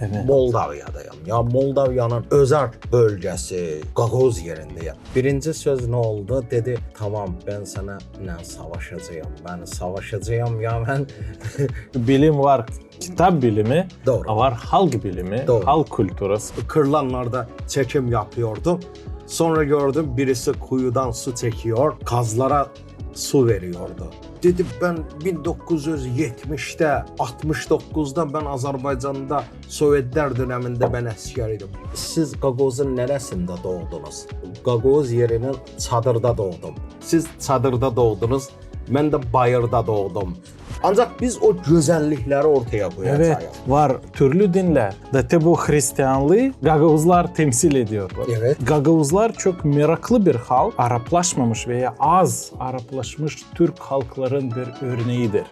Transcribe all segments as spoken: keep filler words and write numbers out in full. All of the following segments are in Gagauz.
Evet. Moldaviyadayım. Ya Moldaviyanın özerk bölgesi, Gagauz yerindeyim. Birinci söz ne oldu? Dedi, tamam, ben seninle savaşacağım. Ben savaşacağım ya ben. Bilim var, kitap bilimi, doğru, var halk bilimi, doğru, halk kulturası. Kırlanlarda çekim yapıyordum. Sonra gördüm, birisi kuyudan su çekiyor, kazlara su veriyordu. Dedim, ben bin dokuz yüz yetmişte, altmış dokuzda ben Azerbaycan'da Sovetler döneminde ben asker idim. Siz Gagauzun neresinde doğdunuz? Gagauz yerinin çadırda doğdum. Siz çadırda doğdunuz, ben de bayırda doğdum. Ancak biz o gözellikleri ortaya koyacağız. Evet, var türlü dinler. Da te bu hristianlıı gagauzlar temsil ediyorlar. Evet. Gagauzlar çok meraklı bir halk, araplaşmamış veya az araplaşmış türk halkların bir örneğidir.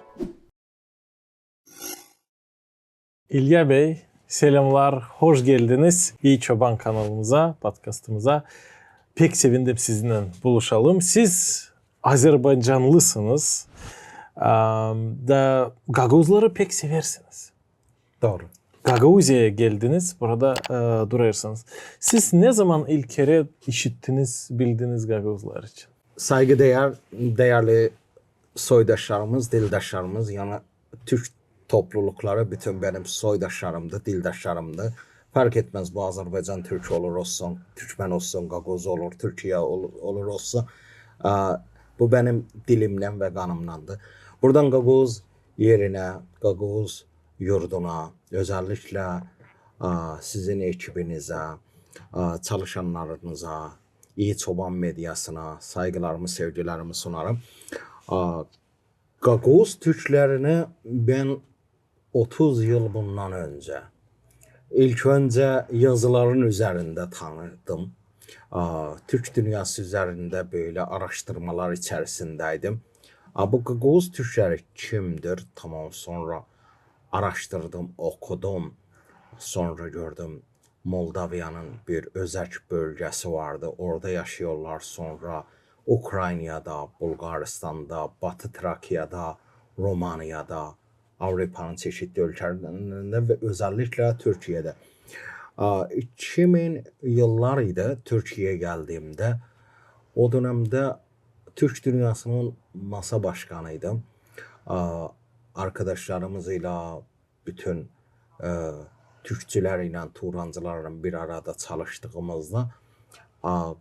İlya Bey, selamlar, hoş geldiniz İi Çoban kanalımıza, podkastımıza. Pek sevindim sizinle buluşalım. Siz azerbaycanlısınız, am, da gagauzları pek seversiniz. Doğru. Gagauziyaya geldiniz, burada e, durêrsınız. Siz ne zaman ilk kerä işittiniz, bildiniz gagauzlar için? Saygıdeer, deerli soydaşlarımız, dildaşlarımız, yani türk toplulukları bütün benim soydaşlarımdı, dildaşlarımdı. Fark etmez, bu Azerbaycan türkü olur olsun, türkmen olsun, gagauz olur, Türkiye ol- olur olsun. Aa, bu benim dilimden ve kanımdandı. Buradan Gagauz yerine, Gagauz yurduna, özellikle aa, sizin ekibinize, aa, çalışanlarınıza, İi Çoban medyasına saygılarımı, sevgilerimi sunarım. Aa, Gagauz türklerini ben otuz yıl bundan önce ilk önce yazıların üzerinde tanıdım. Aa, Türk dünyası üzerinde böyle araştırmalar içerisindeydim. Aa, bu Gagauz türkleri kimdir? Tamam, sonra araştırdım, okudum. Sonra gördüm Moldaviyanın bir özerk bölgesi vardı. Orada yaşıyorlar. Sonra Ukraynada, Bulgaristan'da, Batı Trakya'da, Romanya'da, Avrupa'nın çeşitli ülkelerinde ve özellikle Türkiye'de. Aa, iki bin yıllar idi Türkiye'ye geldiğimde. O dönemde Türk Dünyası'nın masa başkanıydım. Aa, arkadaşlarımızla, bütün e, türkçülerle, turancılarla bir arada çalıştığımızda, aa,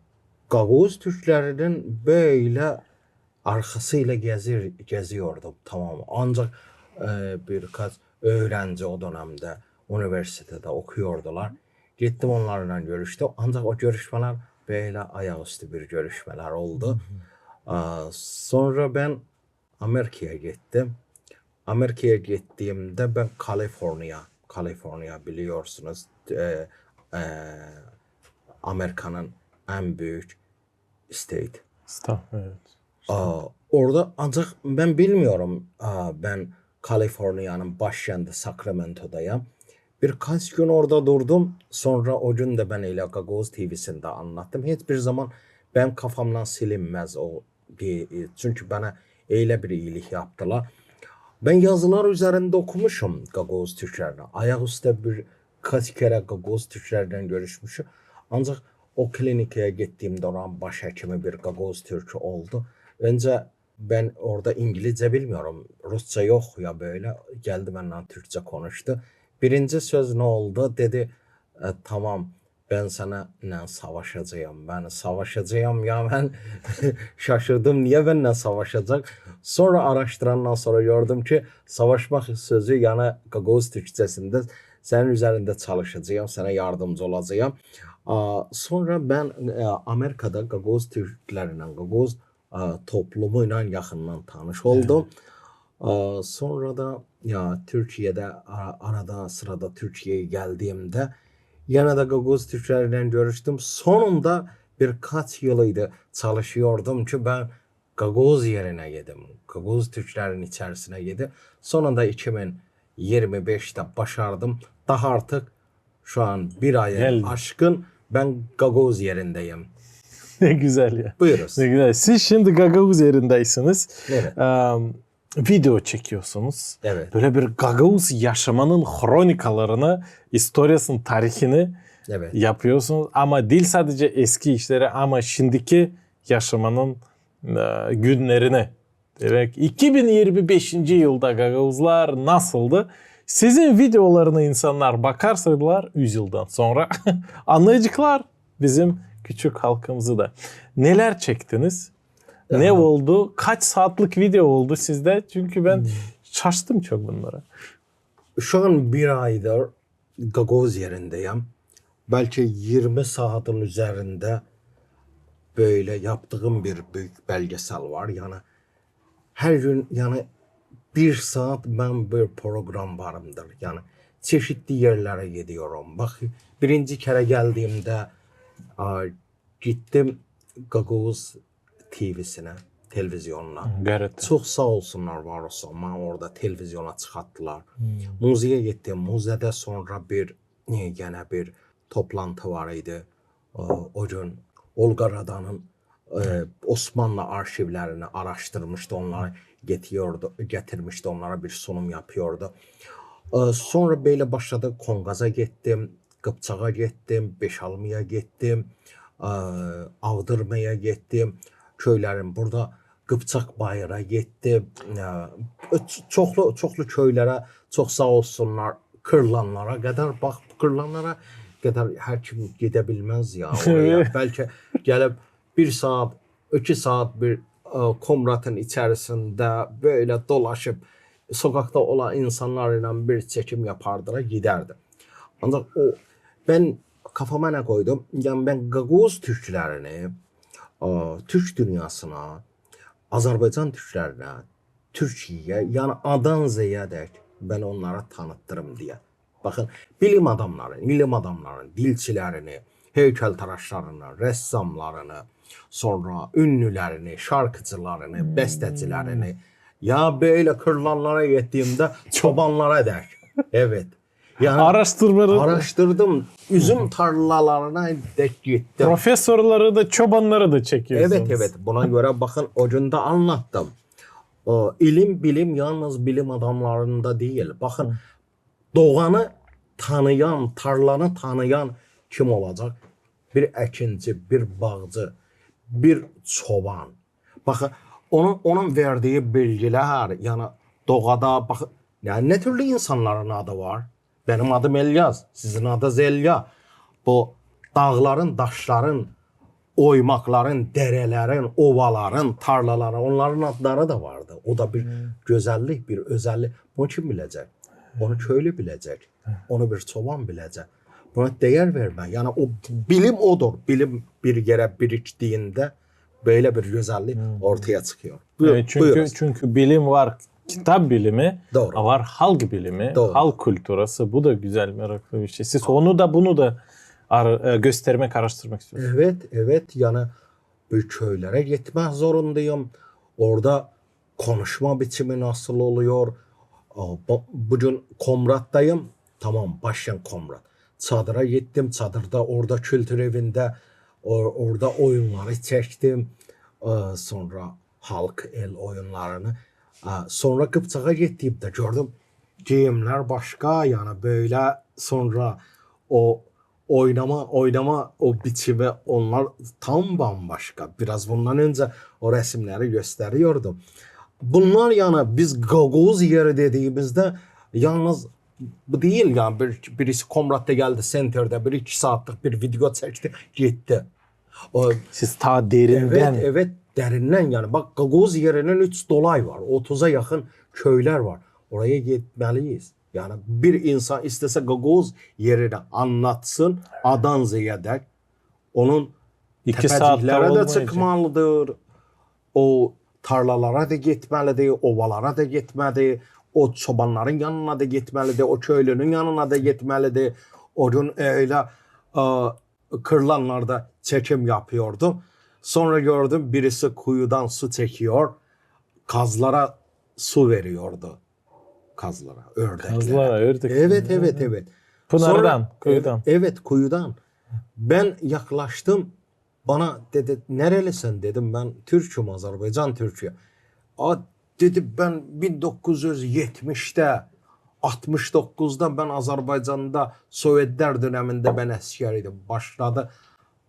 Gagauz türklerinin böyle arkasıyla gezir, geziyordum, tamam mı? Ancak e, birkaç öğrenci o dönemde üniversitede okuyordular. Gittim onlarla görüştüm. Ancak o görüşmeler böyle ayaküstü bir görüşmeler oldu. Aa, sonra ben Amerika'ya gittim. Amerika'ya gittiğimde ben Kaliforniya, Kaliforniya biliyorsunuz, e, e, Amerika'nın en büyük state. State, evet. Aa, orada ancak ben bilmiyorum, aa, ben Kaliforniya'nın başkenti Sacramento'dayım. Birkaç gün orada durdum. Sonra o gün de ben öyle Gagauz TV'sinde anlattım. Hiçbir zaman benim kafamdan silinmez o. Çünkü bana öyle bir iyilik yaptılar. Ben yazılar üzerinde okumuşum Gagauz türklerini. Ayaküstü birkaç kere Gagauz türklerle görüşmüşüm. Ancak o klinikaya gittiğimde oranın başhekimi bir Gagauz türkü oldu. Önce ben orada İngilizce bilmiyorum, Rusça yok ya böyle. Geldi benimle Türkçe konuştu. Birinci söz ne oldu? Dedi, e, tamam, ben seninle savaşacağım. Ben savaşacağım ya ben şaşırdım, niye benimle savaşacak? Sonra araştırandan sonra gördüm ki savaşmak sözü yani Gagauz Türkçesinde senin üzerinde çalışacağım, sana yardımcı olacağım. Aa, sonra ben e, Amerika'da Gagauz Türkleriyle, Gagauz e, toplumuyla yakından tanış oldum. Evet. E, sonra da ya Türkiye'de ara- arada sırada Türkiye'ye geldiğimde yine de Gagauz Türkleriyle görüştüm. Sonunda birkaç yılıydı çalışıyordum ki ben Gagauz yerine geldim. Gagauz Türklerin içerisine geldim. Sonunda iki bin yirmi beşte başardım. Daha artık şu an bir ay aşkın ben Gagauz yerindeyim. Ne güzel ya. Buyurun. Ne güzel. Siz şimdi Gagauz yerindeysiniz. Evet. Em, video çekiyorsunuz. Evet. Böyle bir gagauz yaşamanın hronikalarını, istoriyasını, tarihini Evet. yapıyorsunuz. Ama diil sadece eski işleri, ama şimdiki yaşamanın e, günlerini. Demek iki bin yirmi beşinci yılda gagauzlar nasıldı? Sizin videolarını insanlar bakarsaydılar üz yıldan sonra anlayacaklar bizim küçük halkımızı da. Neler çektiniz? Ne Aha. oldu? Kaç saatlik video oldu sizde? Çünkü ben şaştım çok bunlara. Şu an bir aydır Gagauz yerindeyim. Belki yirmi saatın üzerinde böyle yaptığım bir büyük belgesel var. Yani her gün, yani bir saat ben bir program varımdır. Yani çeşitli yerlere gidiyorum. Bak, birinci kere geldiğimde, a, gittim Gagauz TV'sine, televizyonuna. Gareti. Çok sağ olsunlar, var olsun, beni orada televizyona çıkarttılar. Müzeye gittim. Müzede sonra bir, e, gene bir toplantı var idi. O, o gün Olga Radan'ın, e, Osmanlı arşivlerini araştırmıştı, onları getiriyordu, getirmişti, onlara bir sunum yapıyordu. E, sonra böyle başladı, Kongaza gittim, Kıpçağa gittim, Beşalmaya gittim, e, Avdırmaya gittim. Köylerin burada Kıpçak Bayıra gittim. E, ç-, çoklu, çoklu köylere çok sağ olsunlar. Kırlanlara kadar, bak, kırlanlara kadar her kim gidebilmez ya oraya. Belki gelip bir saat, iki saat bir, e, Komrat'ın içerisinde böyle dolaşıp sokakta olan insanlarla bir çekim yapardılar, giderdi. Ancak o, ben kafama ne koydum? Yani ben Gagauz Türklerini, e, Türk dünyasına, Azerbaycan Türklerine, Türkiye'ye, yani A'dan Z'ye dek ben onlara tanıttırım diye. Bakın, bilim adamların, ilim adamların, dilçilerini, heykeltaraşlarını, ressamlarını, sonra ünlülerini, şarkıcılarını, bestecilerini, ya böyle kırlanlara gittiğimde çobanlara dek. Evet. Yani Araştırmaları, araştırdım. Üzüm tarlalarına dek gittim. Profesorları da, çobanları da çekiyorsunuz. Evet, evet. Buna göre bakın, o gün de anlattım. O ilim, bilim yalnız bilim adamlarında değil. Bakın, doğanı tanıyan, tarlanı tanıyan kim olacak? Bir ekinci, bir bağcı, bir çoban. Bakın, onun, onun verdiği bilgiler, yani doğada, bakın, yani ne türlü insanların adı var? Benim adım İlyas, sizin adınız Elya. Bu dağların, daşların, oymakların, derelerin, ovaların, tarlaların, onların adları da vardı. O da bir gözellik, bir özellik. Bunu kim bilecek? Onu köylü bilecek. Onu bir çoban bilecek. Buna değer verme. Yani o bilim odur. Bilim bir yere biriktiğinde böyle bir gözellik ortaya çıkıyor. Buyur, Evet, çünkü, buyurunuz. Çünkü bilim var, kitap bilimi, Doğru. Var halk bilimi, Doğru. Halk kulturası. Bu da güzel, meraklı bir şey. Siz onu da, bunu da ar- e, göstermek, araştırmak istiyorsunuz. Evet, evet, yani bu köylere gitmek zorundayım. Orada konuşma biçimi nasıl oluyor? A, bu- bugün Komrat'tayım. Tamam, başlayın Komrat. Çadıra gittim. Çadırda orada kültür evinde o- orada oyunları çektim. A, sonra halk el oyunlarını. A, sonra Kıpçağa gittiğimde gördüm. Giyimler başka, yani böyle, sonra o oynama, oynama o biçimi, onlar tam bambaşka. Biraz bundan önce o resimleri gösteriyordum. Bunlar, yani biz Gagauz yeri dediğimizde yalnız bu değil yani, bir, birisi Komrat'ta geldi, Senter'de bir iki saatlik bir video çekti, gitti. O, Siz daha derinden evet, evet, derinden yani. Bak, Gagauz yerinin üç dolay var, otuza yakın köyler var. Oraya gitmeliyiz. Yani bir insan istese Gagauz yerini anlatsın, A'dan Z'ye dek, onun İki saatte tepeciklere de olmayacak. Çıkmalıdır. O tarlalara da gitmelidir, ovalara da gitmelidir. O çobanların yanına da gitmelidir, o köylünün yanına da gitmelidir. O gün öyle, e, kırlanlarda çekim yapıyordum. Sonra gördüm, birisi kuyudan su çekiyor, kazlara su veriyordu. Kazlara, ördeklere. Kazlara, ördek. Evet, evet, evet. Pınardan, Sonra- kuyudan. Evet, kuyudan. Ben yaklaştım. Bana dedi, "Nerelisin?" Dedim, "Ben Türk'üm, Azerbaycan Türk'ü." "A, Dedi, bən min doqquz yüz yetmişdə, altmış doqquzda bən Azərbaycanda Sovetlär dönəmində bən əsker idim. Başladı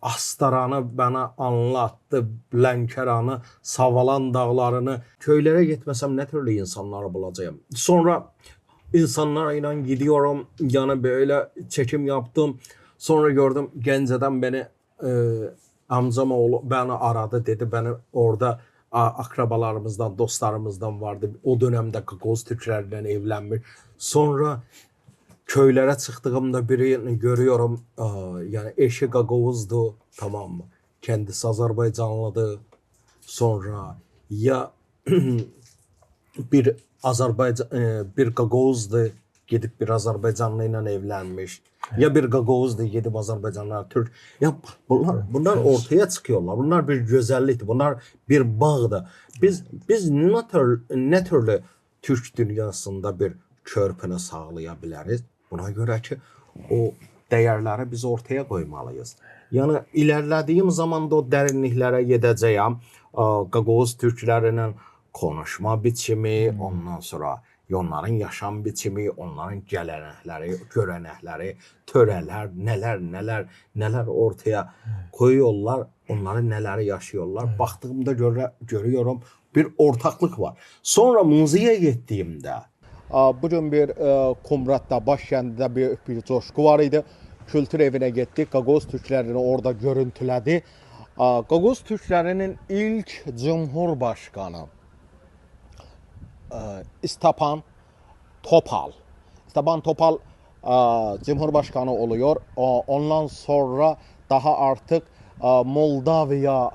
Astaranı bana anlattı, Lənkəranı, Savalan dağlarını. Köylərə getməsəm nə türlü insanları bulacağam? Sonra insanlar ilə gidiyorum, yəni belə çekim yaptım. Sonra gördüm, Gəncədən bəni e, amcam oğlu bəni aradı, dedi, bəni orada a- akrabalarımızdan, dostlarımızdan vardı. O dönemdə Qaqoz türklərindən evlənmiş. Sonra köylərə çıxdığımda birini görüyorum, e, yəni eşi Qaqovuzdu, tamam mı? Kendisi Azərbaycanlıdı. Sonra ya bir Azərbaycan, e, bir Qaqovuzdu, gedib bir Azərbaycanlı ilə evlənmiş. Ya bir Qaqovuzdu, gedib Azərbaycanlı türk. Ya bunlar, bunlar ortaya çıkıyorlar. Bunlar bir gözəllikdir. Bunlar bir bağdır. Biz, biz nə tür, nə türlü türk dünyasında bir körpünü sağlaya biləriz? Buna görə ki, o dəyərləri biz ortaya qoymalıyız. Yəni ilerlədiyim zamanda o dərinliklərə gedəcəyəm. Ə, Qaqoz türklərinin konuşma biçimi, ondan sonra onların yaşam biçimi, onların gələnəkləri, görənəkləri, törələr, nələr, nələr, nələr ortaya qoyuyorlar, onları nələri yaşıyorlar. Baxdığımda görə, görüyorum, bir ortaqlıq var. Sonra muzeye getdiyimdə, a, bu gün bir, e, Qumratda, başkentdə bir, bir coşku var idi. Kültür evinə getdik, Qaqoz türklərini orada görüntülədi. A, Qaqoz türklərinin ilk cumhurbaşqanı, e, Stepan Topal. Stepan Topal, e, cumhurbaşqanı oluyor. O, ondan sonra daha artıq, e, Moldaviya,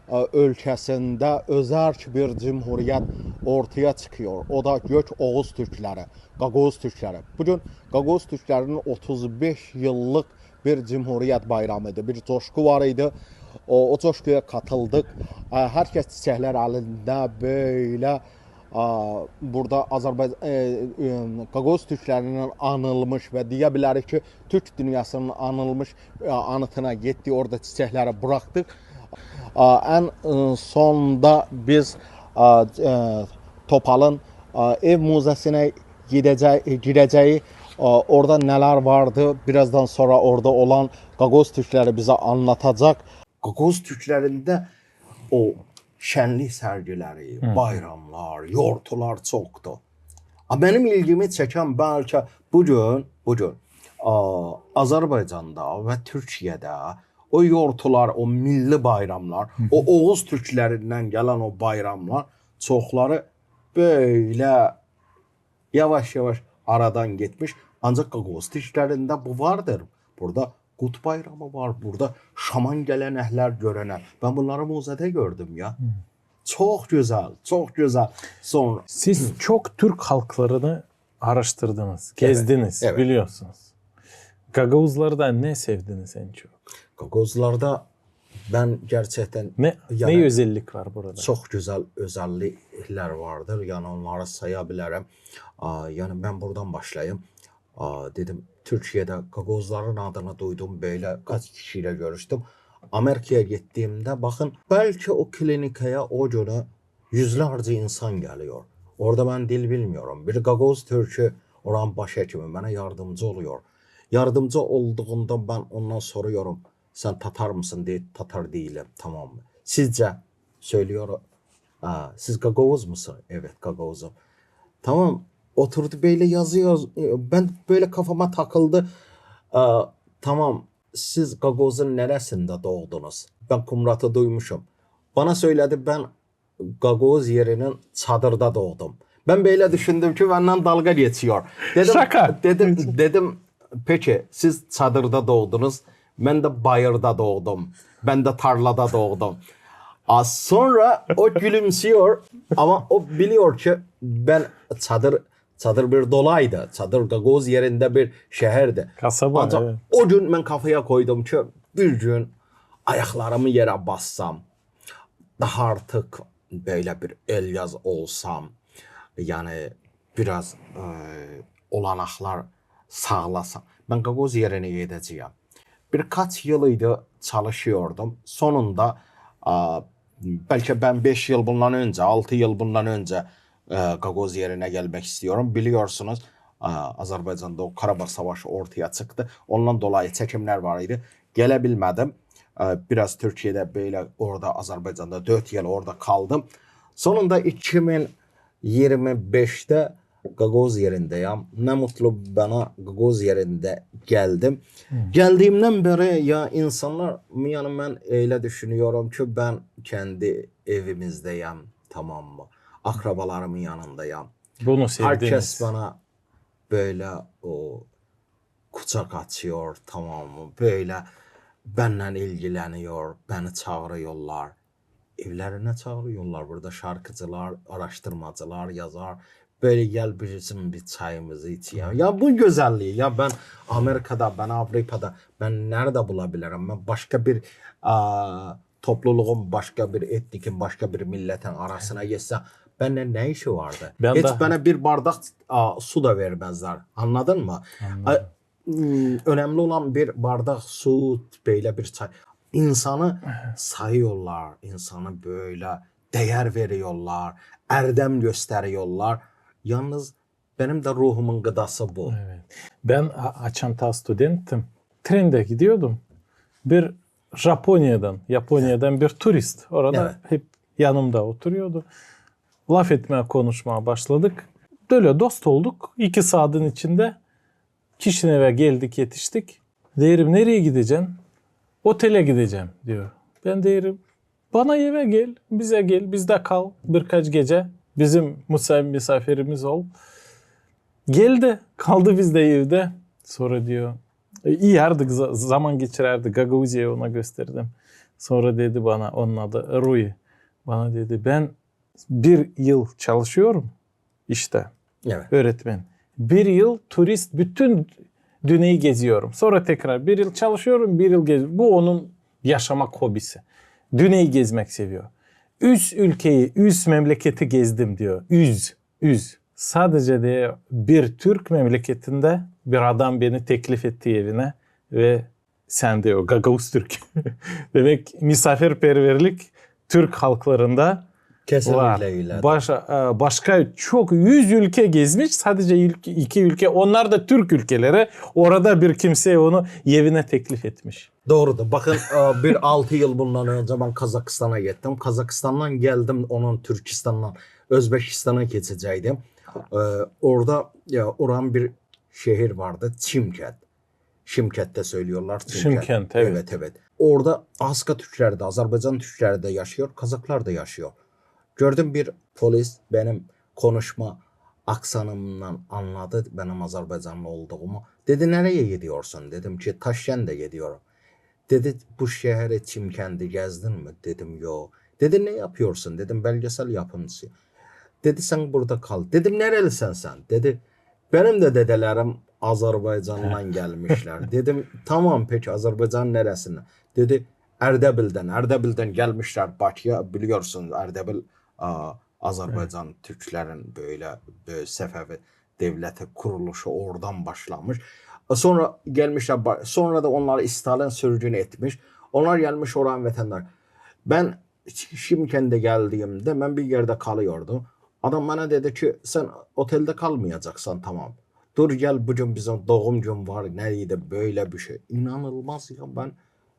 e, ölkəsində özəl bir cumhuriyət ortaya çıkıyor. O da Gök Oğuz türkləri, Qaqoz türkləri. Bu gün Qaqoz türklərinin otuz beş yıllıq bir cumhuriyət bayramı idi, bir coşku var idi. O, o coşkuya qatıldıq. E, hər kəs çiçəklər əlində, belə, a, burada Azərbaycan, e, e, Qaqoz türklərinin anılmış və deyə bilərik ki, türk dünyasının anılmış, e, anıtına getdik, orada çiçəkləri buraxdıq. A, ən, e, sonda biz, a, e, Topalın, a, ev muzeyinə gedəcək, e, girəcəyi, a, orada nələr vardı, birazdan sonra orada olan Qaqoz türkləri bizə anlatacaq. Qaqoz türklərində o şənlik sərgiləri, bayramlar, yortular çoxdur. A, mənim ilgimi çəkən bəlkə bu gün, bu gün, a, Azərbaycanda və Türkiyədə o yortular, o milli bayramlar, o Oğuz türklərindən gələn o bayramlar çoxları belə yavaş-yavaş aradan getmiş. Ancaq Qaqoz türklərində bu vardır. Burada Qut bayramı var, burada şaman gələnəklər, görənək. Mən bunları muzeydə gördüm ya. Çox gözəl, çox gözəl. Sonra Siz çok Türk halklarını araştırdınız, gezdiniz, evet. Biliyorsunuz. Gagavuzlarda ne sevdiniz en çok? Qaqozlarda mən gerçəkdən Ne, yəni ne özellik var burada? Çox gözəl özəlliklər vardır. Yəni onları saya bilərəm. A, yəni mən buradan başlayım. A, dedim, Türkiyədə Qaqozların adını duydum, belə qaç kişi ilə görüşdüm. Amerikaya getdiyimdə, baxın, bəlkə o klinikaya o günü yüzlərcə insan gəlir. Orada mən dil bilmiyorum. Bir Qaqoz türkü oranın baş həkimi mənə yardımcı oluyor. Yardımcı olduğunda mən ondan soruyorum, "Sən tatar mısın?" Deyir, "Tatar değilim." "Tamam mı?" "Sizcə?" Söylüyor, "Aa, siz Qaqovuz musun?" "Evet, Qaqovuzum." Tamam, oturdu böyle yazıyor. Ben böyle kafama takıldı. "Aa, tamam, siz Qaqovuzun neresinde doğdunuz?" "Ben Qumratı duymuşum." Bana söyledi, "Ben Qaqovuz yerinin çadırda doğdum." Ben böyle düşündüm ki, benden dalga geçiyor. Dedim, Şaka. Dedim, dedim, "Peki, siz çadırda doğdunuz, ben de bayırda doğdum, ben de tarlada doğdum." Az sonra o gülümsüyor, ama o biliyor ki, ben çadır, çadır bir dolaydı, çadır Qaqovuz yerinde bir şehirdi. Kasaba, Ancaq evet. O gün ben kafaya koydum ki, bir gün ayaklarımı yere bassam, daha artıq böyle bir elyaz olsam, yani biraz e, olanaklar sağlasam, ben Qaqovuz yerine gideceğim. Birkaç yıl idi çalışıyordum. Sonunda, a, belki ben beş yıl bundan önce, altı yıl bundan önce e, Gagauz yerinä gelmäk istiyorum. Biliyorsunuz, e, Azerbaycanda o Karabağ savaşı ortaya çıktı. Ondan dolayı çekimler var idi. Geläbilmedim. E, biraz Türkiyedä bölä orada Azerbaycanda dört yıl orada kaldım. Sonunda iki bin yirmi beştä Gagauz yerindäyim. Ne mutlu bana Gagauz yerindä geldim. Geldiğimdän beri ya insanlar, yani bän ölä düşünüyorum ki bän kendi evimizdäyim, tamam mı? Akrabalarımın yanındayım. Bunu sevdiniz. Herkes bana bölä o kucak açıyor, tamam mı? Bölä bendän ilgileniyor, beni çağırıyorlar. Evlerinä çağırıyorlar burada şarkıcılar, araştırmacılar, yazar. Bölä gel bizim bir çayımızı iç ya. Ya bu gözälliyi. Ya bän Amerikada, bän Avrupada, bän neredä bulabilirim? Bän başka bir, a, topluluğun, başka bir etnikin, başka bir milletin arasına geçsem, bendän ne işi vardı? Hiç bana bir bardak, a, su da vermezler. Anladın mı? Anladım. A, m, önemli olan bir bardak su, bölä bir çay. İnsanı sayıyorlar, insanı bölä deer veriyorlar, erdem gösteriyorlar. Yalnız benim dä ruhumun gıdası bu. Evet. Bän a-, açan taa studenttim, trendä gidiyordum. Bir Japoniyadan, Japoniyadan bir turist orada hep yanımda oturuyordu. Laf etmää, konuşmaa başladık. Bölä dost olduk. İki saadın içindä Kişinevä geldik, etiştik. Deerim, nereyi gidecän? Otelä gidecäm, diyor. Bän deerim, bana evä gel, bizä gel, bizdä kal birkaç gecä. Bizim musa-, misafirimiz ol. Geldi, kaldı bizdä evdä. Sora diyor, e, iyärdik, za-, zaman geçirärdik, Gagauziya ona gösterdim. Sora dedi bana, onun adı Rui. Bana dedi, bän bir yıl çalışıyorum iştä. Evet. Öğretmen. Bir yıl turist, bütün dünneyi geziyorum. Sora tekrar bir yıl çalışıyorum, bir yıl gez-, bu onun yaşamak hobisi. Dünneyi gezmäk seviyor. Üz ülkeyi, üz memleketi gezdim, diyor. Üz, üz. Sadece de bir Türk memleketindä bir adam beni teklif etti evinä ve sän dä o gagauz türk. Demäk, misafirperverlik türk halklarında var. Kesinlikle öyle. Baş-, e, başka çok üz ülke gezmiş, sadece ülk-, iki ülke, onnar da türk ülkeleri. Orada bir kimsey onu evinä teklif etmiş. Doorudur. Bakın, e, bir altı yıl bundan öncä bän Kazakistana gittim. Kazakistandan geldim, onun Türkistandan Özbekistana geçeceydim. E, orada, ya, oranın bir şehir vardı, Çimkent. Şimkentte söylüyorlar. Şimkent. Şimkent, evet. Evet, evet. Orada Aska Türkleri de, Azerbaycan Türkleri de yaşıyor, Kazaklar da yaşıyor. Gördüm, bir polis benim konuşma aksanımdan anladı benim Azerbaycanlı olduğumu. Dedi, nereye gidiyorsun? Dedim ki, Taşkent'e gidiyorum. Dedi, bu şehri, Çimkent'i gezdin mi? Dedim, yok. Dedi, ne yapıyorsun? Dedim, belgesel yapımcısı. Dedi, sen burada kal. Dedim, nerelisin sen? Dedi, benim de dedelerim Azerbaycandan gelmişler. Dedim, tamam, peki Azerbaycanın neresinden? Dedi, Erdebil'den. Erdebil'den gelmişler Bakıya. Biliyorsunuz, Erdebil, a, Azerbaycan türklerin böyle, böyle Sefevi devleti kuruluşu oradan başlamış. E, sonra gelmişler, ba-, sonra da onları Stalin sürgün etmiş. Onlar gelmiş oranın vatandaşı. Ben Ş-, Şimkent'e geldiğimde ben bir yerde kalıyordum. Adam bana dedi ki, sen otelde kalmayacaksan tamam. Dur gel, bugün bizim doğum gün var, neydi böyle bir şey. İnanılmaz ya, ben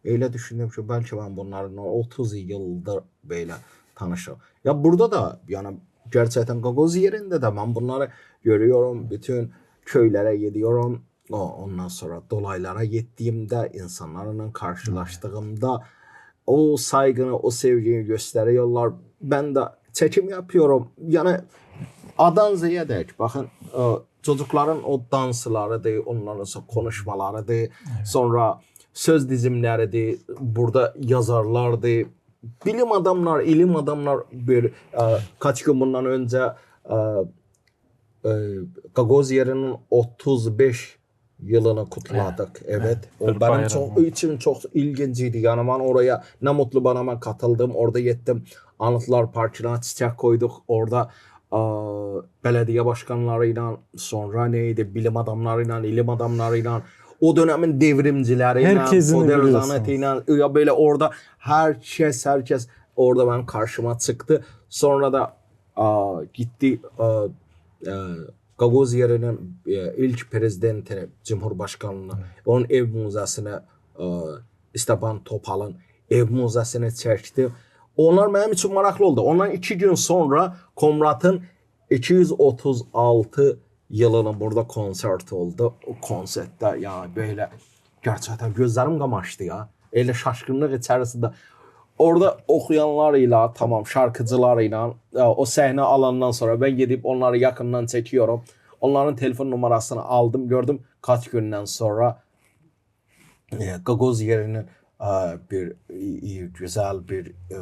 öyle düşündüm ki belki ben bunlarla otuz yıldır böyle tanışım. Ya burada da yani gerçekten Gagauz yerinde de ben bunları görüyorum. Bütün köylere gidiyorum. O, ondan sonra dolaylara gittiğimde, insanlarla karşılaştığımda o saygını, o sevgiyi gösteriyorlar. Ben de çekim yapıyorum. Yani adan ziyade, bakın, e, çocukların o danslarıdır, onların so-, konuşmalarıdır, sonra söz dizimleridir, burada yazarlardır. Bilim adamlar, ilim adamlar böyle, e, kaç gün bundan önce, e, e, Gagauz yerinin otuz beş yılını kutladık. Evet. O benim çok, için çok ilginciydi. Yani ben oraya, ne mutlu bana, ben katıldım, orada gittim. Anıtlar Parkı'na çiçek koyduk. Orada, e, belediye başkanlarıyla, sonra neydi, bilim adamlarıyla, ilim adamlarıyla, o dönemin devrimcileriyle, herkesini biliyorsunuz. Modernizanetiyle, ya böyle orada herkes, herkes orada benim karşıma çıktı. Sonra da a, gitdi, a, e, Gagauz yerinin, e, ilk prezidentini, cumhurbaşkanını, onun ev muzeesini, e, Stepan Topalın ev muzeesini çekti. Onlar benim için maraqlı oldu. Ondan iki gün sonra Komratın iki yüz otuz altı yılının burada konsert oldu. O konserttä ya böyle gerçekten gözlerim kamaştı ya. Öyle şaşkınlık içerisinde. Orada okuyanlar ile, tamam, şarkıcılar ile, e, o sahne alanından sonra ben gidip onları yakından çekiyorum. Onların telefon numarasını aldım, gördüm kaç günden sonra e, Gagauz yerinin, e, bir, e, güzel bir, e,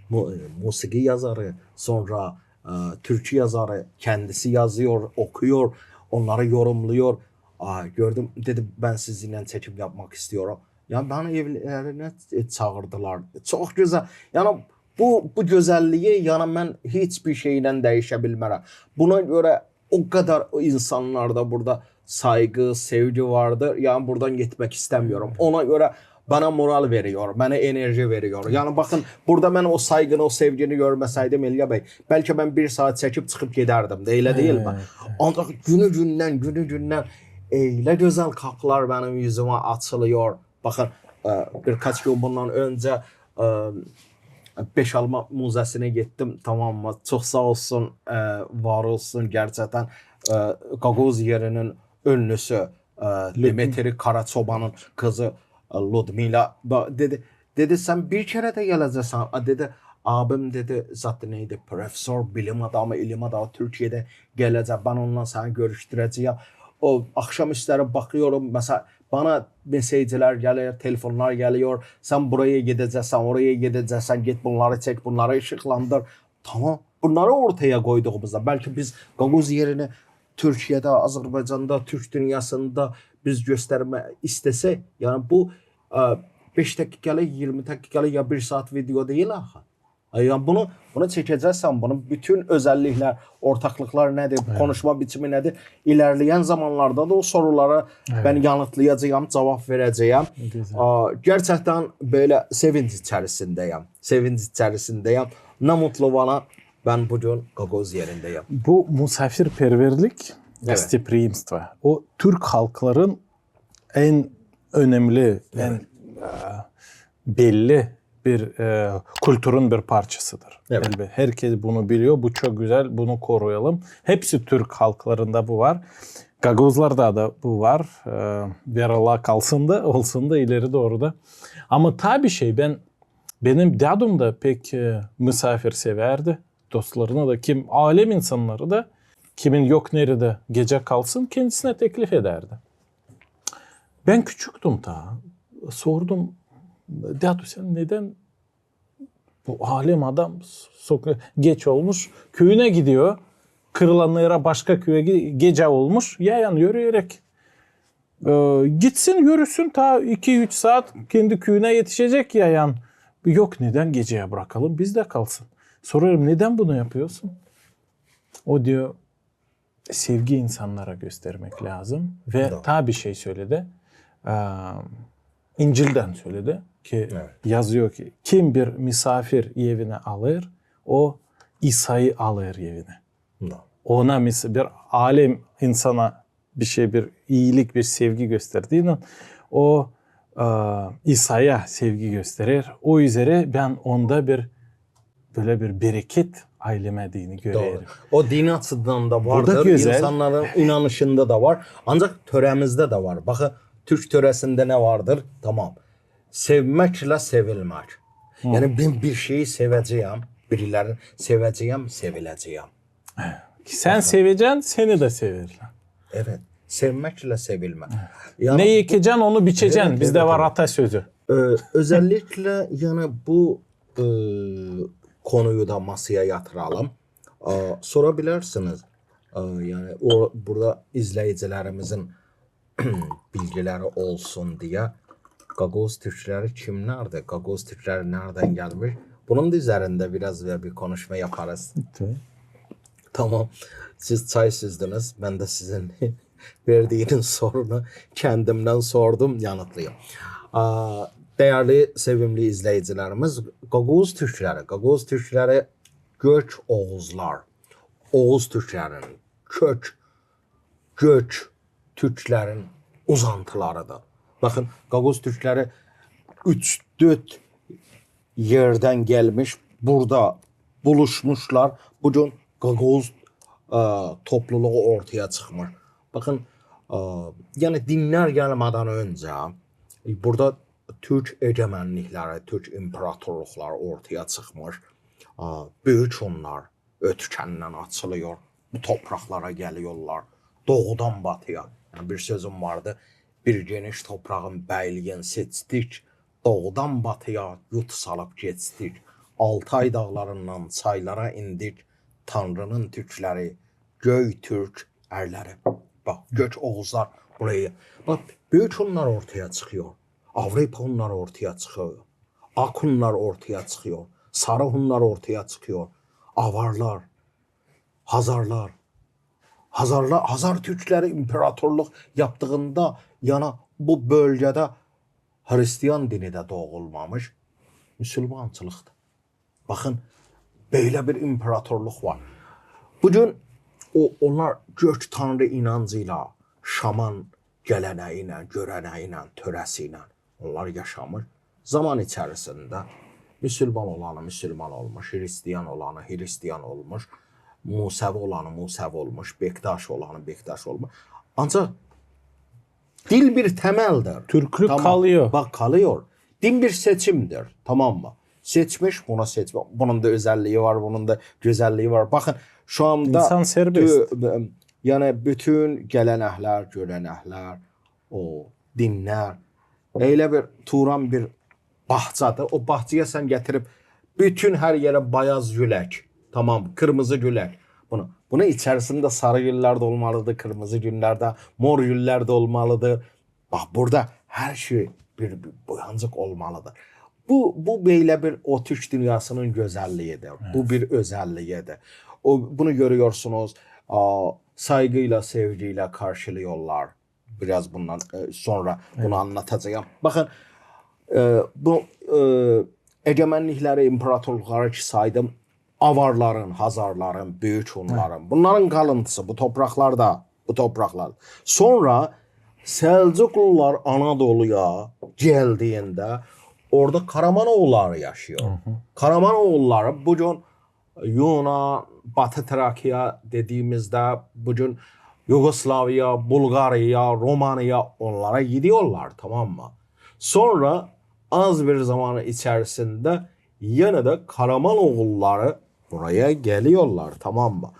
mu- e, musiki yazarı, sonra, e, türkü yazarı, kendisi yazıyor, okuyor, onları yorumluyor. A, gördüm, dedi, ben sizinle çekim yapmak istiyorum. Ya beni evlerine, e, çağırdılar. Çok güzel. Yani bu, bu gözəlliyi, yəni mən heç bir şeylə dəyişə bilmərəm. Buna görə o kadar insanlarda burada saygı, sevgi vardır. Yani buradan gitmek istemiyorum. Ona göre bana moral veriyor, bana enerji veriyor. Yani bakın, burada ben o saygını, o sevgini görmeseydim, İlya Bey, belki ben bir saat çekip çıkıp giderdim de, öyle değil mi? Evet, evet. Ancak günü-gündən, günü-gündən öyle gözəl qapılar benim yüzüme açılıyor. Baxın, e, bir kaç gün bundan öncə, e, Beşalma muzeesinə getdim, tamam mı? Çox sağ olsun, e, var olsun, gerçekten, e, Gagauz yerinin ünlüsü, e, Dimitri Karaçobanın kızı, e, Ludmila ba- dedi, dedi, sən bir kərə də gələcəksən. A, dedi, abim, dedi, zaten neydi, profesor, bilim adamı, ilim adamı Türkiyədə gələcək, mən onunla səni görüşdürəcəyəm. O axşam üstləri baxıyorum, məsələn, bana mesajlar gəlir, telefonlar gəlir, sən buraya gedəcəksən, oraya gedəcəksən, get bunları çək, bunları işıqlandır. Tamam, bunları ortaya qoyduğumuzda bəlkə biz Qaqoz yerini Türkiyədə, Azərbaycanda, türk dünyasında biz göstərmə istəsək, yəni bu, ə, beş dəqiqəlik, iyirmi dəqiqəlik ya bir saat video deyil axı. Ə, yəni bunu, bunu çəkəcəksən, bunun bütün özəlliklər, ortaqlıqlar nədir, konuşma biçimi nədir? İlərləyən zamanlarda da o soruları mən yanıtlayacağam, cavab verəcəyəm. Gözəl. Ə, gerçəkdən belə sevinc içərisindəyəm. Sevinc içərisindəyəm. Nə mutlu bana, mən bu gün Qaqoz yerindəyəm. Bu misafirperverlik, гостеприимство, o türk halkların en önemli, en, ə, belli bir, ə, kültürün bir parçasıdır. Evet. Elbet. Herkes bunu biliyor. Bu çok güzel. Bunu koruyalım. Hepsi türk halklarında bu var. Gagozlarda da bu var. Ə, ver Allah kalsın da, olsun da ileri doğru da. Ama tabii şey, ben, benim dädum da pek, ə, misafir severdi. Dostlarına da, kim alem insanları da, kimin yok nerede gecä kalsın, kendisine teklif ederdi. Ben küçüktüm taa. Sordum, dädu, sen neden, bu alem adam sok- geç olmuş, küüyünä gidiyor, kırılan era başka küüyä gi- gecä olmuş, yayan yürüyeräk. Ee, gitsin, yürüsün, taa iki-üç saat kendi küüyünä etişecek yayan. Yok, neden geceyä bırakalım, bizdä kalsın. Sorêrım, neden bunu yapıyorsun? O diyor, sevgi insannara göstermek lääzım. Ve taa bir şey söledi. Ee, İncildän söledi ki, yazıyor ki, kim bir misafir evinä alêr, o İsayı alêr evinä. Ona mis- bir alem insana bir şey, bir iilik, bir sevgi gösterdiinän, o, e, İsaya sevgi gösterer. O üzerä bän onda bir, bölä bir bereket aylemediini görerim. O din açıdan da vardır, insannarın inanışında da var. Ancak töremizdä dä var. Bakın, türk töresindä ne vardır? Tamam. Sevmekle sevilmek. Yani bän bir şeyi seveceyim, birilerini seveceyim, sevileceyim. Sän sevecän, seni dä severlär. Evet, sevmekle sevilmek. Yani ne ekecän, onu biçecän. Bizdä var atasözü. Ee, özellikle yani bu, e, konuyu da masaya yatıralım. Aa, sorabilersiniz. Aa, yani o, burada izleyicilerimizin bilgileri olsun diye. Gaguz türkleri kimlerdi? Gaguz türkleri nereden gelmiş? Bunun da üzerinde biraz da bir konuşma yaparız. Tamam. Siz çay süzdünüz. Ben de sizin verdiğiniz sorunu kendimden sordum, yanıtlayayım. Aa, değerli, sevimli izleyicilerimiz, Gaguz türkleri. Gaguz türkleri gök oğuzlar, oğuz türklerinin kök, gök türklerin uzantılarıdır. Bakın, gagauz türkleri üç, dört yerden gelmiş, burada buluşmuşlar. Bugün gagauz e, topluluğu ortaya çıkmış. Bakın, e, yani dinler gelmeden önce e, burada türk egemenlikleri, türk imperatorlukları ortaya çıkmış. E, büyük onlar ötükenden açılıyor. Bu topraklara geliyorlar. Doğudan batıya. Yani bir sözüm vardı. Bir geniş toprağın beyliğini seçtik. Doğudan batıya yut salıp geçtik. Altay dağlarından çaylara indik. Tanrının türkleri, göy türk erleri. Bak, gök oğuzlar buraya. Bak, büyük Hunlar ortaya çıkıyor. Avrupa Hunları ortaya çıkıyor. Ak Hunlar ortaya çıkıyor. Sarı Hunlar ortaya çıkıyor. Avarlar, Hazarlar. Hazarlar, Hazar türkleri imperatorluk yaptığında, yani bu bölgede Hristiyan dini de doğulmamış, müsülmançılıktır. Bakın, böyle bir imperatorluk var. Bugün o, onlar gök tanrı inancıyla, şaman geleneğiyle, göreneğiyle, töresiyle onlar yaşamış. Zaman içerisinde müsülman olanı müsülman olmuş, Hristiyan olanı Hristiyan olmuş, Musevi olanı Musevi olmuş, Bektaş olanı Bektaş olmuş. Ancak dil bir temeldir. Türklük Tamam. kalıyor. Bak, kalıyor. Din bir seçimdir, tamam mı? Seçmiş, buna seçme. Bunun da özelliği var, bunun da gözelliği var. Bakın, şu anda İnsan serbest. tü- yani bütün gelenekler, görenekler, o dinler, öyle bir turan bir bahçadır. O bahçaya sen getirip bütün her yere beyaz gülek, tamam, kırmızı gülek. Bunu, bunu içerisinde sarı güller de olmalıdır, kırmızı güller de, mor güller de olmalıdır. Bak, burada her şey bir, bir boyancık olmalıdır. Bu, bu böyle bir o türk dünyasının gözelliğidir. Bu bir özelliğidir. O, bunu görüyorsunuz. Aa, saygıyla, sevgiyle karşılıyorlar. Biraz bundan e, sonra bunu anlatacağım. Bakın, e, bu e, egemenlikleri, imparatorlukları ki saydım, Avarların, Hazarların, Büyük Hunların, bunların kalıntısı bu topraklarda, bu topraklar. Sonra Selçuklular Anadolu'ya geldiğinde orada Karamanoğulları yaşıyor. Karamanoğulları bugün Yunan, Batı Trakya dediğimizde bugün Yugoslavya, Bulgarya, Romanya onlara gidiyorlar, tamam mı? Sonra az bir zaman içerisinde yine de Karamanoğulları buraya geliyorlar, tamam mı?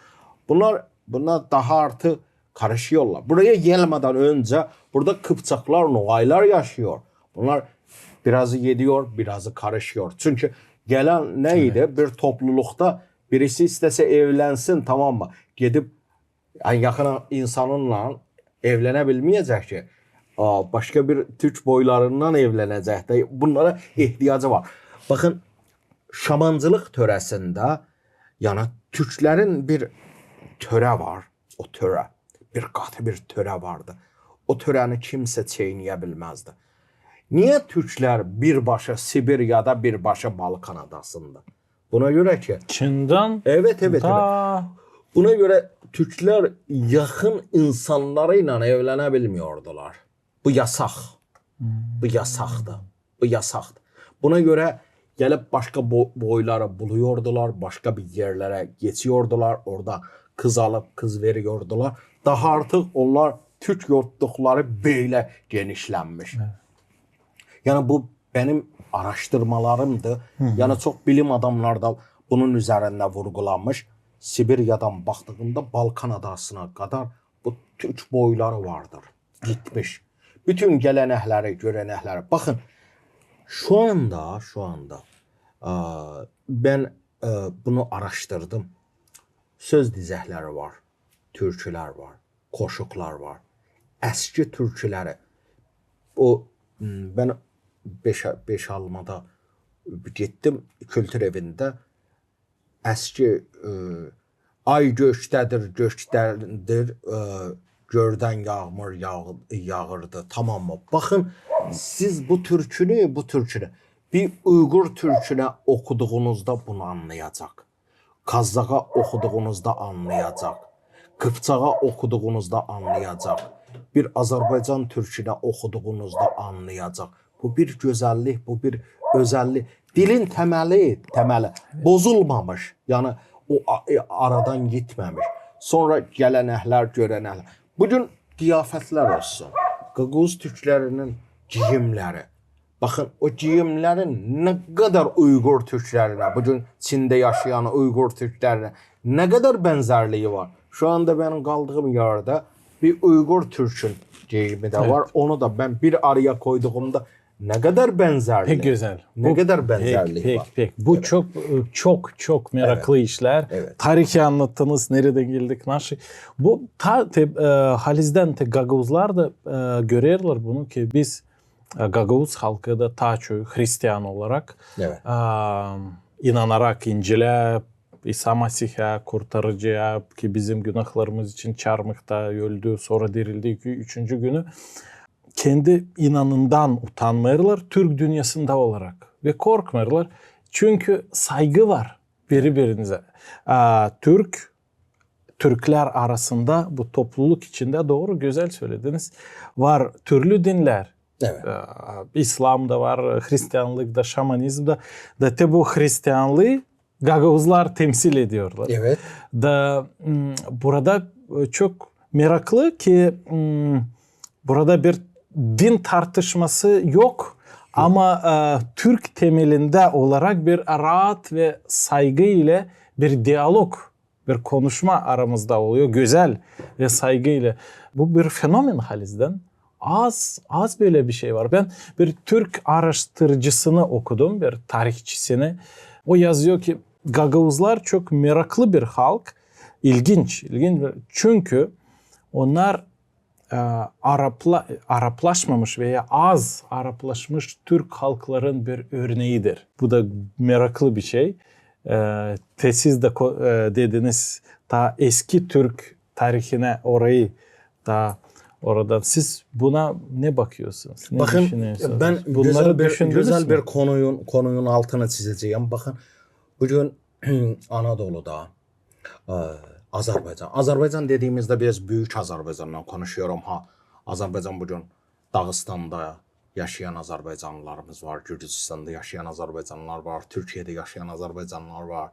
Bunlar, bunlar daha artık karışıyorlar. Buraya gelmeden önce burada Kıpçaklar, Nogaylar yaşıyor. Bunlar birazı gidiyor, birazı karışıyor. Çünkü gelen neydi? Bir toplulukta birisi istese evlensin, tamam mı? Gidip en yakın insanınla evlenebilmeyecek ki. Aa, başka bir türk boylarından evlenecek. De bunlara ihtiyacı var. Bakın, şamancılık töresinde, yani türklerin bir töre var. O töre. Bir katı bir töre vardı. O töreni kimse çeyneye bilmezdi. Niye türkler bir başı Sibirya'da, bir başı Balkan adasında? Buna göre ki Çin'den Evet, evet, evet. da Buna göre türkler yakın insanlarıyla evlenebilmiyordular. Bu yasak. Bu yasaktı. Bu yasaktı. Buna göre gelip başka bo- boyları buluyordular, başka bir yerlere geçiyordular, orada kız alıp kız veriyordular. Daha artık onlar türk yortlukları böyle genişlenmiş. Yani bu benim araştırmalarımdı. Yani çok bilim adamları da bunun üzerinde vurgulanmış. Sibirya'dan baktığında Balkan adasına kadar bu türk boyları vardır. Gitmiş. Bütün gelenekleri, görenekleri. Bakın, şu anda, şu anda e, ben e, bunu araştırdım. Söz dizekleri var, türküler var, koşuklar var. Eski türküleri, o m, ben beş, beş almada gittim kültür evinde. Eski e, ay göktedir, göktedir, e, görden yağmur yağ, yağırdı. Tamam mı? Bakın, siz bu türkünü, bu türkünü bir Uygur türküne okuduğunuzda bunu anlayacak. Kazağa oxuduunuzda annayacaq. Qıpçağa oxuduunuzda annayacaq. Bir Azərbaycan türkünə oxuduunuzda annayacaq. Bu bir gözəllik, bu bir özəllik. Dilin təməli, təməli bozulmamış. Yəni o a- e, aradan gitməmiş. Sonra gələnəklər, görənəklər. Bu gün qiyafətlər olsun. Qaqoz türklərinin geyimləri. Baxın, o geyimlərin nə qədər Uyğur türklərinə, bu gün Çində yaşayan Uyğur türklərinə nə qədər bənzərliyi var. Şu anda mənim qaldığım yerdə bir Uyğur türkün geyimi də var. Onu da mən bir araya qoyduğumda nə qədər bənzərlik. Pek gözəl. Nə qədər bənzərlik pek, var. Pek. Bu çok çok meraklı işler. Tarihi anlattınız, nereden geldik, nasıl. Bu ta, te, e, halizden te gagauzlar da e, görerler bunu ki biz e, gagauz halkı da ta çok hristiyan olarak e, inanarak İncil'e, İsa Masih'e, kurtarıcıya ki bizim günahlarımız için çarmıhta öldü, sonra dirildi iki, üçüncü günü. Kendi inanından utanmıyorlar Türk dünyasında olarak ve korkmıyorlar. Çünkü saygı var biri birinize. A, Türk, Türkler arasında bu topluluk içinde doğru, güzel söylediniz. Var türlü dinler. Evet. E, İslam da var, hristiyanlık da, şamanizm da. Da te bu hristiyanlığı gagauzlar temsil ediyorlar. Evet. Da m, burada e, çok meraklı ki m, burada bir din tartışması yok. Ama e, Türk temelinde olarak bir rahat ve saygı ile bir diyalog, bir konuşma aramızda oluyor. Güzel ve saygı ile. Bu bir fenomen halizden. Az, az böyle bir şey var. Ben bir Türk araştırıcısını okudum, bir tarihçisini. O yazıyor ki gagauzlar çok meraklı bir halk. İlginç, ilginç bir, çünkü onlar e, Arapla, Araplaşmamış veya az Araplaşmış Türk halkların bir örneğidir. Bu da meraklı bir şey. E, te siz de ko- e, dediniz, ta eski Türk tarihine orayı da oradan. Siz buna ne bakıyorsunuz? Ne Baxın, düşünüyorsunuz? Mən Bunları gözəl bir, düşündünüz gözəl mü? Bir konuyun, konuyun altını çizəcəyəm. Baxın, bu gün Anadoluda e, Azərbaycan. Azərbaycan dediyimizdə biraz böyük Azərbaycandan konuşuyorum ha. Azərbaycan bu gün Dağıstanda yaşayan azərbaycanlılarımız var, Gürcüstanda yaşayan azərbaycanlılar var, Türkiyədə yaşayan azərbaycanlılar var.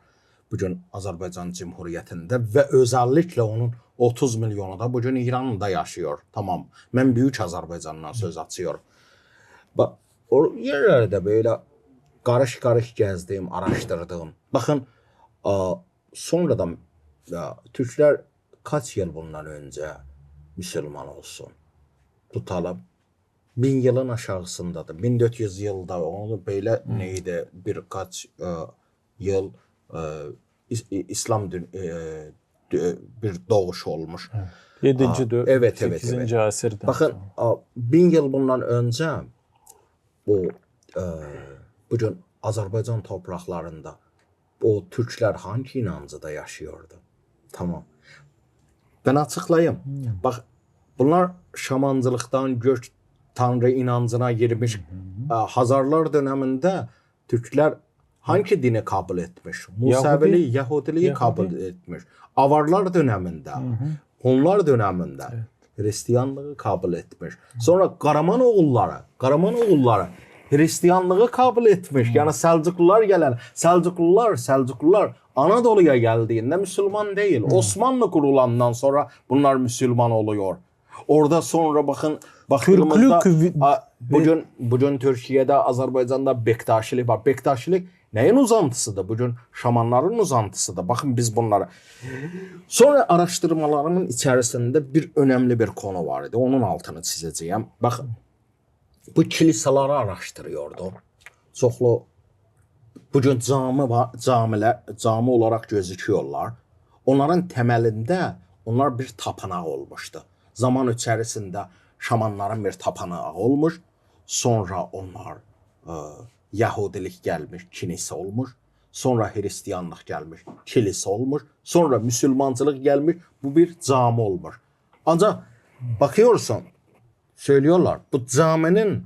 Bu gün Azərbaycan Cumhuriyyətində və özəlliklə onun otuz milyonu da bu gün İranda yaşayır. Tamam, mən böyük Azərbaycandan söz açıyorum. Bax, o yerlərdə belə qarış-qarış gəzdim, araşdırdım. Baxın, a, sonradan ya, türklər kaç yıl bundan öncə müsəlman olsun? Tutalım. Min yılın aşağısındadır. Min dörd yüz yılda onu belə neydi bir kaç e, yıl e, is- i- İslam dün, e, dü- bir doğuş olmuş. Yedinci, dö- Evet, evet, sekizinci asırda. Baxın, a, min yıl bundan öncə o e, bu gün Azərbaycan torpaqlarında o türklər hangi inancıda yaşayırdı? Tamam. Mən açıqlayım. Bax, bunlar şamancılıqdan gök tanrı inancına girmiş. A, Hazarlar dönəmində türklər hangi dini qəbul etmiş? Musəvili, yahudiliyi qəbul etmiş. Avarlar dönəmində, Hunlar dönəmində hristiyanlığı qəbul etmiş. Sonra Qaraman oğulları, Qaraman oğulları hristiyanlığı qəbul etmiş. Yəni Səlcuqlular gələn, Səlcuqlular, Səlcuqlular Anadoluya gəldiyində müsəlman deyil. Osmanlı qurulandan sonra bunlar müsəlman oluyor. Orada sonra baxın, baxdığımızda Türklük vi- a, bu gün bu gün Türkiyədə, Azərbaycanda Bektaşilik var. Bektaşilik nəyin uzantısıdır? Bu gün şamanların uzantısıdır. Baxın biz bunları. Sonra araşdırmalarımın içərisində bir önəmli bir konu var idi. Onun altını çizəcəyəm. Baxın, bu kilisaları araşdırıyordum. Çoxlu bu gün cami var, camilər, cami olaraq gözüküyorlar. Onların təməlində onlar bir tapınaq olmuşdu. Zaman içərisində şamanların bir tapınağı olmuş. Sonra onlar e, yahudilik gəlmiş, kilisə olmuş. Sonra hristiyanlıq gəlmiş, kilisə olmuş. Sonra müsəlmançılıq gəlmiş, bu bir cami olmuş. Ancaq baxıyorsun, söylüyorlar, bu caminin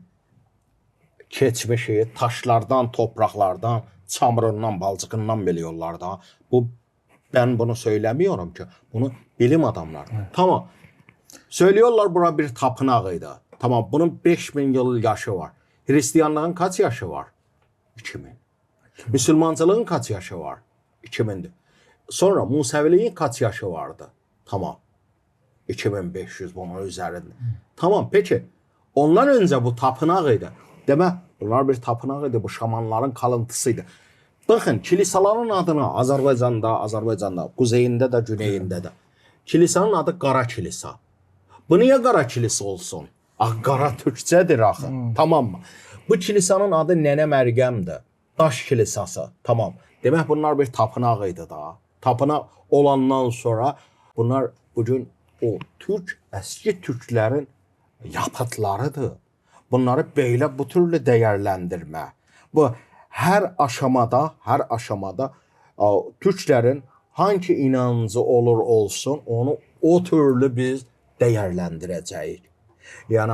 keçmişi taşlardan, topraqlardan, çamurundan, balçığından biliyorlar da. Bu Ben bunu söylemiyorum ki. Bunu bilim adamları. Tamam. Söylüyorlar bura bir tapınağıydı. Tamam, bunun beş bin yıl yaşı var. Hristiyanlığın kaç yaşı var? İki bin. Müslümancılığın kaç yaşı var? İki bindir. Sonra Museviliğin kaç yaşı vardı? Tamam. İki bin beş yüz bunun üzerinde. Tamam, peki. Ondan önce bu tapınağıydı. Demek, bunlar bir tapınağıydı. Bu şamanların kalıntısıydı. Bakın, kilisaların adını Azerbaycanda, Azerbaycanda, kuzeyinde de, güneyinde de. Kilisanın adı Qara Kilisa. Bu niye Qara Kilisa olsun? Ah, qara türkçedir axı. Tamam mı? Bu kilisanın adı Nene Mergemdir. Daş kilisası. Tamam. Demek, bunlar bir tapınağıydı da. Tapınaq olandan sonra bunlar bugün o türk, eski türklerin yapıtlarıdır. Bunları böyle bu türlü değerlendirme. Bu her aşamada, her aşamada, a, türklerin hangi inancı olur olsun, onu o türlü biz değerlendireceğiz. Yani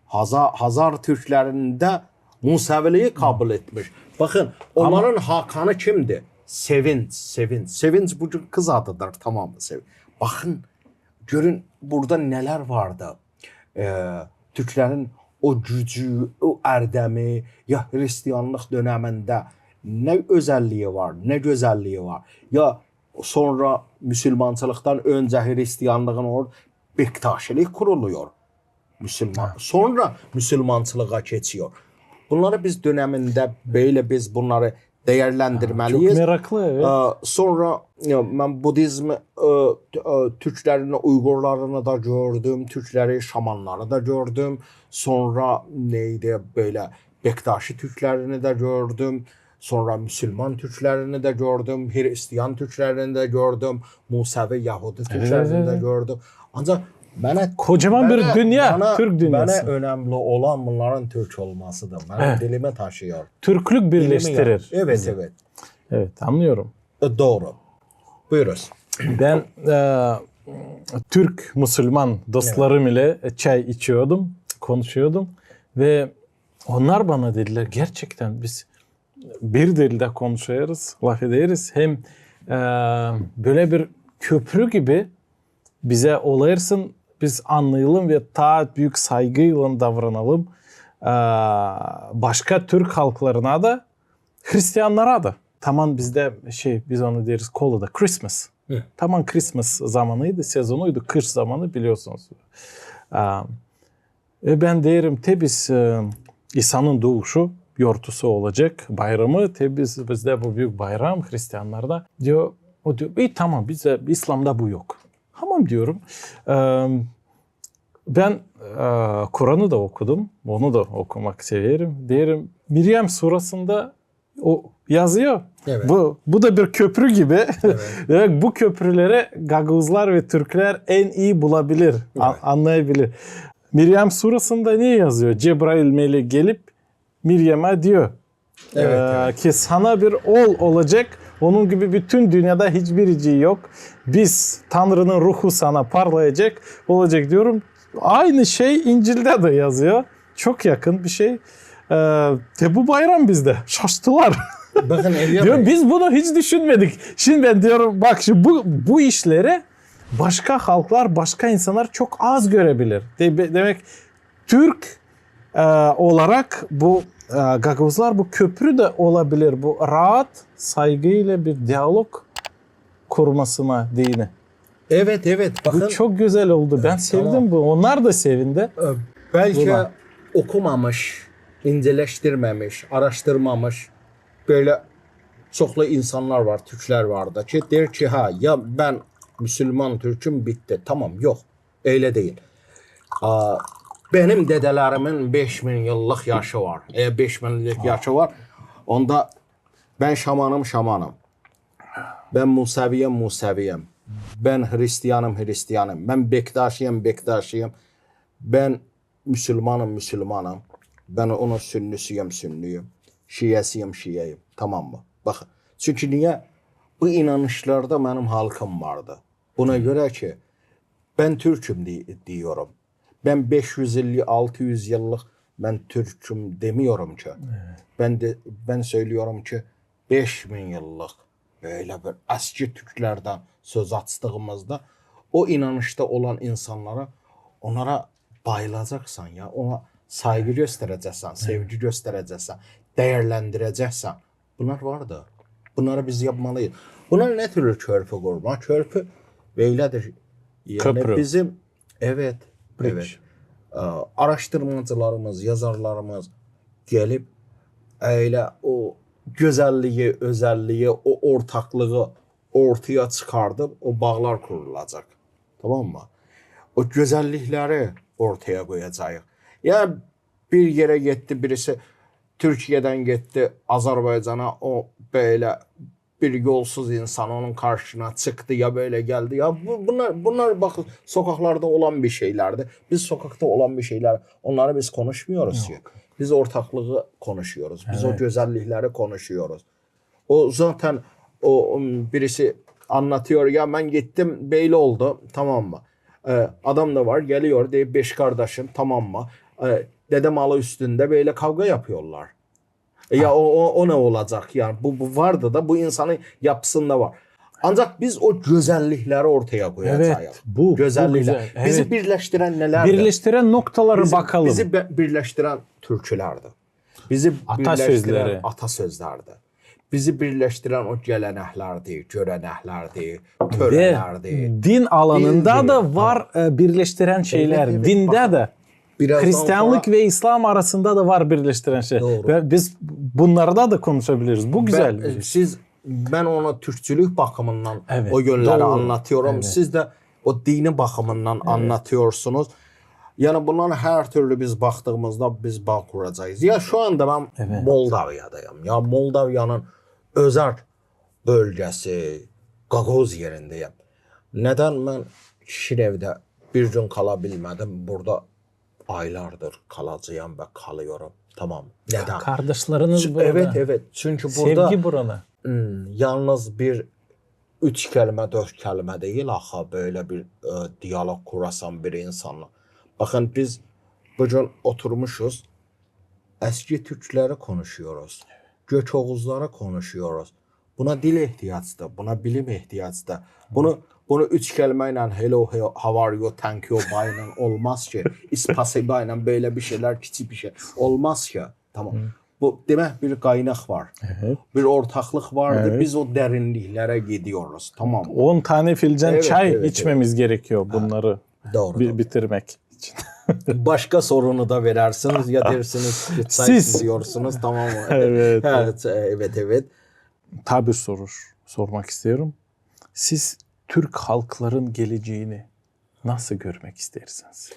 Hazar, Hazar türklerinde Museviliği kabul etmiş. Bakın, onların hakanı kimdi? Sevinç, Sevinç. Sevinç bugün kız adıdır, tamam mı? Sevinç. Bakın, görün burada neler vardı. Ee, türklerin o gücü, o erdemi, ya Hristiyanlıq döneminde ne özelliği var, ne gözelliği var. Ya sonra Müslümancılıqtan önce Hristiyanlığın or Bektaşilik kuruluyor. Müslüman. Sonra Müslümancılığa geçiyor. Bunları biz döneminde böyle biz bunları değerlendirmeliyiz. Çok meraklı, evet. Ee, sonra ya, ben Budizm e, t- e, türklerini, Uygurlarını da gördüm, türkleri, şamanları da gördüm. Sonra neydi böyle Bektaşi türklerini de gördüm. Sonra Müslüman türklerini de gördüm, Hristiyan türklerini de gördüm, Musevi, Yahudi türklerini de gördüm. Ancak bana, Kocaman bir bana, dünya, bana, Türk dünyası. Bana önemli olan bunların Türk olmasıdır. Benim dilimi taşıyor. Türklük birleştirir. Evet, evet. Evet, anlıyorum. E, doğru. Buyuruz. Ben e, Türk Müslüman dostlarım ile çay içiyordum, konuşuyordum ve onlar bana dediler, gerçekten biz bir dilde konuşuyoruz, laf ederiz. Hem e, böyle bir köprü gibi bize olêrsın, biz anlayalım ve taa büük saygıylan davranalım e, başka Türk halklarına da, Hristiyanlara da. Taman bizde şey, biz onu deriz Kolu'da, Christmas. Taman Christmas zamanıydı, sezonuydu, kış zamanı biliyorsunuz. E, E, ben deerim, te biz e, İsa'nın doğuşu yortusu olacek, bayramı, te biz, bizdä bu büük bayram hristiyanlarda. Diyor, o diyor, ii, tamam, bizdä, İslamda bu yok. Tamam diyorum. E, ben e, Kur'anı da okudum, onu da okumak severim. Deerim, Meryem surasında o yazıyor. Evet. Bu, bu da bir köprü gibi. Evet. Demek bu köprüleri gagauzlar ve türkler en iyi bulabilir, a- anlayabilir. Meryem surasında ne yazıyor? Cebrail melek gelip Meryem'e diyor e, ki sana bir oğul olacak, onun gibi bütün dünyada hiçbiricii yok. Biz, Tanrı'nın ruhu sana parlayacak, olacak diyorum. Aynı şey İncil'de de yazıyor. Çok yakın bir şey. E, te bu bayram bizdä. Şaştılar. Bakın, Evliya Bey. Biz bunu hiç düşünmedik. Şimdi ben diyorum, bak, şimdi bu, bu işleri başka halklar, başka insanlar çok az görebilir. De- demek, Türk e, olarak bu e, gagauzlar bu köprü de olabilir. Bu raat, saygıyla bir diyalog kurmasına deyni. Evet, evet. Bakın, bu çok güzel oldu. Ben sevdim bu. Onlar da sevindi. E, belki okumamış, inceleştirmemiş, araştırmamış böyle çoklu insanlar var, Türkler var da ki, der ki, ha, ya ben Müslüman Türk'üm, bitti. Tamam, yok. Öyle değil. A, benim dedelerimin beş bin yıllık yaşı var. Eğer beş bin yıllık yaşı var, onda ben şamanım, şamanım. Ben Museviyim, Museviyim. Ben Hristiyanım, Hristiyanım. Ben Bektaşiyim, Bektaşiyım. Ben Müslümanım, Müslümanım. Ben onun Sünnüsüyüm, Sünnüyüm. Şiasıyım, Şiayım. Tamam mı? Bakın. Çünkü niye? Bu inanışlarda benim halkım vardı. Buna göre ki ben Türk'üm di- diyorum. Ben beş yüz elli, altı yüz yıllık ben Türk'üm demiyorum ki. Ben de ben söylüyorum ki beş bin yıllık Bölä bir eski türklerdän söz açtığımızda, o inanışta olan insanlara, onlara bayılacaksan ya, ona sayğı göstereceksen, sevgi göstereceksen, değerlendireceksen. Bunlar vardı. Bunları biz yapmalıyız. Bunlar ne türlü körpü kurma? Körpü beylädir. Yani köprü. Bizim, evet, bridge. Evet. Ee, araştırmacılarımız, yazarlarımız gelip öyle o gözellii, özellii, o ortaklığı ortaya çıkardıp o bağlar kurulacak. Tamam mı? O gözellikleri ortaya koyacağız. Ya bir yere gitti birisi, Türkiye'den gitti Azerbaycan'a, o böyle bir yolsuz insan onun karşısına çıktı ya böyle geldi. Ya bu, bunlar, bunlar bakın sokaklarda olan bir şeylerdi. Biz sokakta olan bir şeyler, onları biz konuşmuyoruz ki. Biz ortaklığı konuşuyoruz. Biz o gözellikleri konuşuyoruz. O zaten o, um, birisi anlatıyor ya, ben gittim böyle oldu, tamam mı? Ee, adam da var, geliyor, deyip beş kardeşim, tamam mı? Ee, dedem alı üstünde böyle kavga yapıyorlar. E, ya o, o, o ne olacak yani? Bu, bu vardı da, bu insanın yapısında var. Ancak biz o gözellikleri ortaya koyacağız. Evet, bu, bu gözellikleri. Bizi birleştiren nelerdi? Birleştiren noktaları bakalım. Bizi birleştiren türkülerdi. Bizi birleştiren atasözlerdi. Bizi birleştiren o geleneklerdi, göreneklerdi, törelerdi. Ve din alanında da var e, birleştiren şeyler. Dindä dä. Hristiyanlık ve İslam arasında da var birleştiren şey. Ve biz bunlarda da konuşabiliriz. Bu güzel bir şey. Siz, ben onu türkçülük bakımından o yönleri anlatıyorum. Siz de o dini bakımından anlatıyorsunuz. Yani bunların her türlü biz baktığımızda biz bağ kuracağız. Ya şu anda ben Moldova'dayım. Ya Moldova'nın özel bölgesi, Gagauz yerindeyim. Neden ben Şinev'de bir gün kalabilmedim? Burada aylardır kalacağım ve kalıyorum. Tamam. Neden? Kardeşleriniz burada. Evet, evet. Çünkü burada sevgi buranı. Hmm, yalnız bir üç kelime, dört kelime değil, aha böyle bir e, diyalog kurasan bir insanla. Bakın biz bugün oturmuşuz, eski Türkleri konuşuyoruz. Gökoğuzları konuşuyoruz. Buna dil ihtiyaçtı, buna bilim ihtiyaçtı. Bunu bunu üç kelimeyle hello, how are you, thank you, bye ile olmaz ki. Спасибо ile böyle bir şeyler, küçük bir şey olmaz ki. Tamam. Bu demek bir kaynak var. Evet. Bir ortaklık vardı. Evet. Biz o derinliklere gidiyoruz. Tamam. On tane filcan çay içmemiz gerekiyor bunları bitirmek için. Başka sorunu da verersiniz ya dersiniz ki çay içiyorsunuz, tamam mı? Evet, evet, evet. Tabii soru sormak isterim. Siz Türk halkların geleceğini nasıl görmek istersiniz?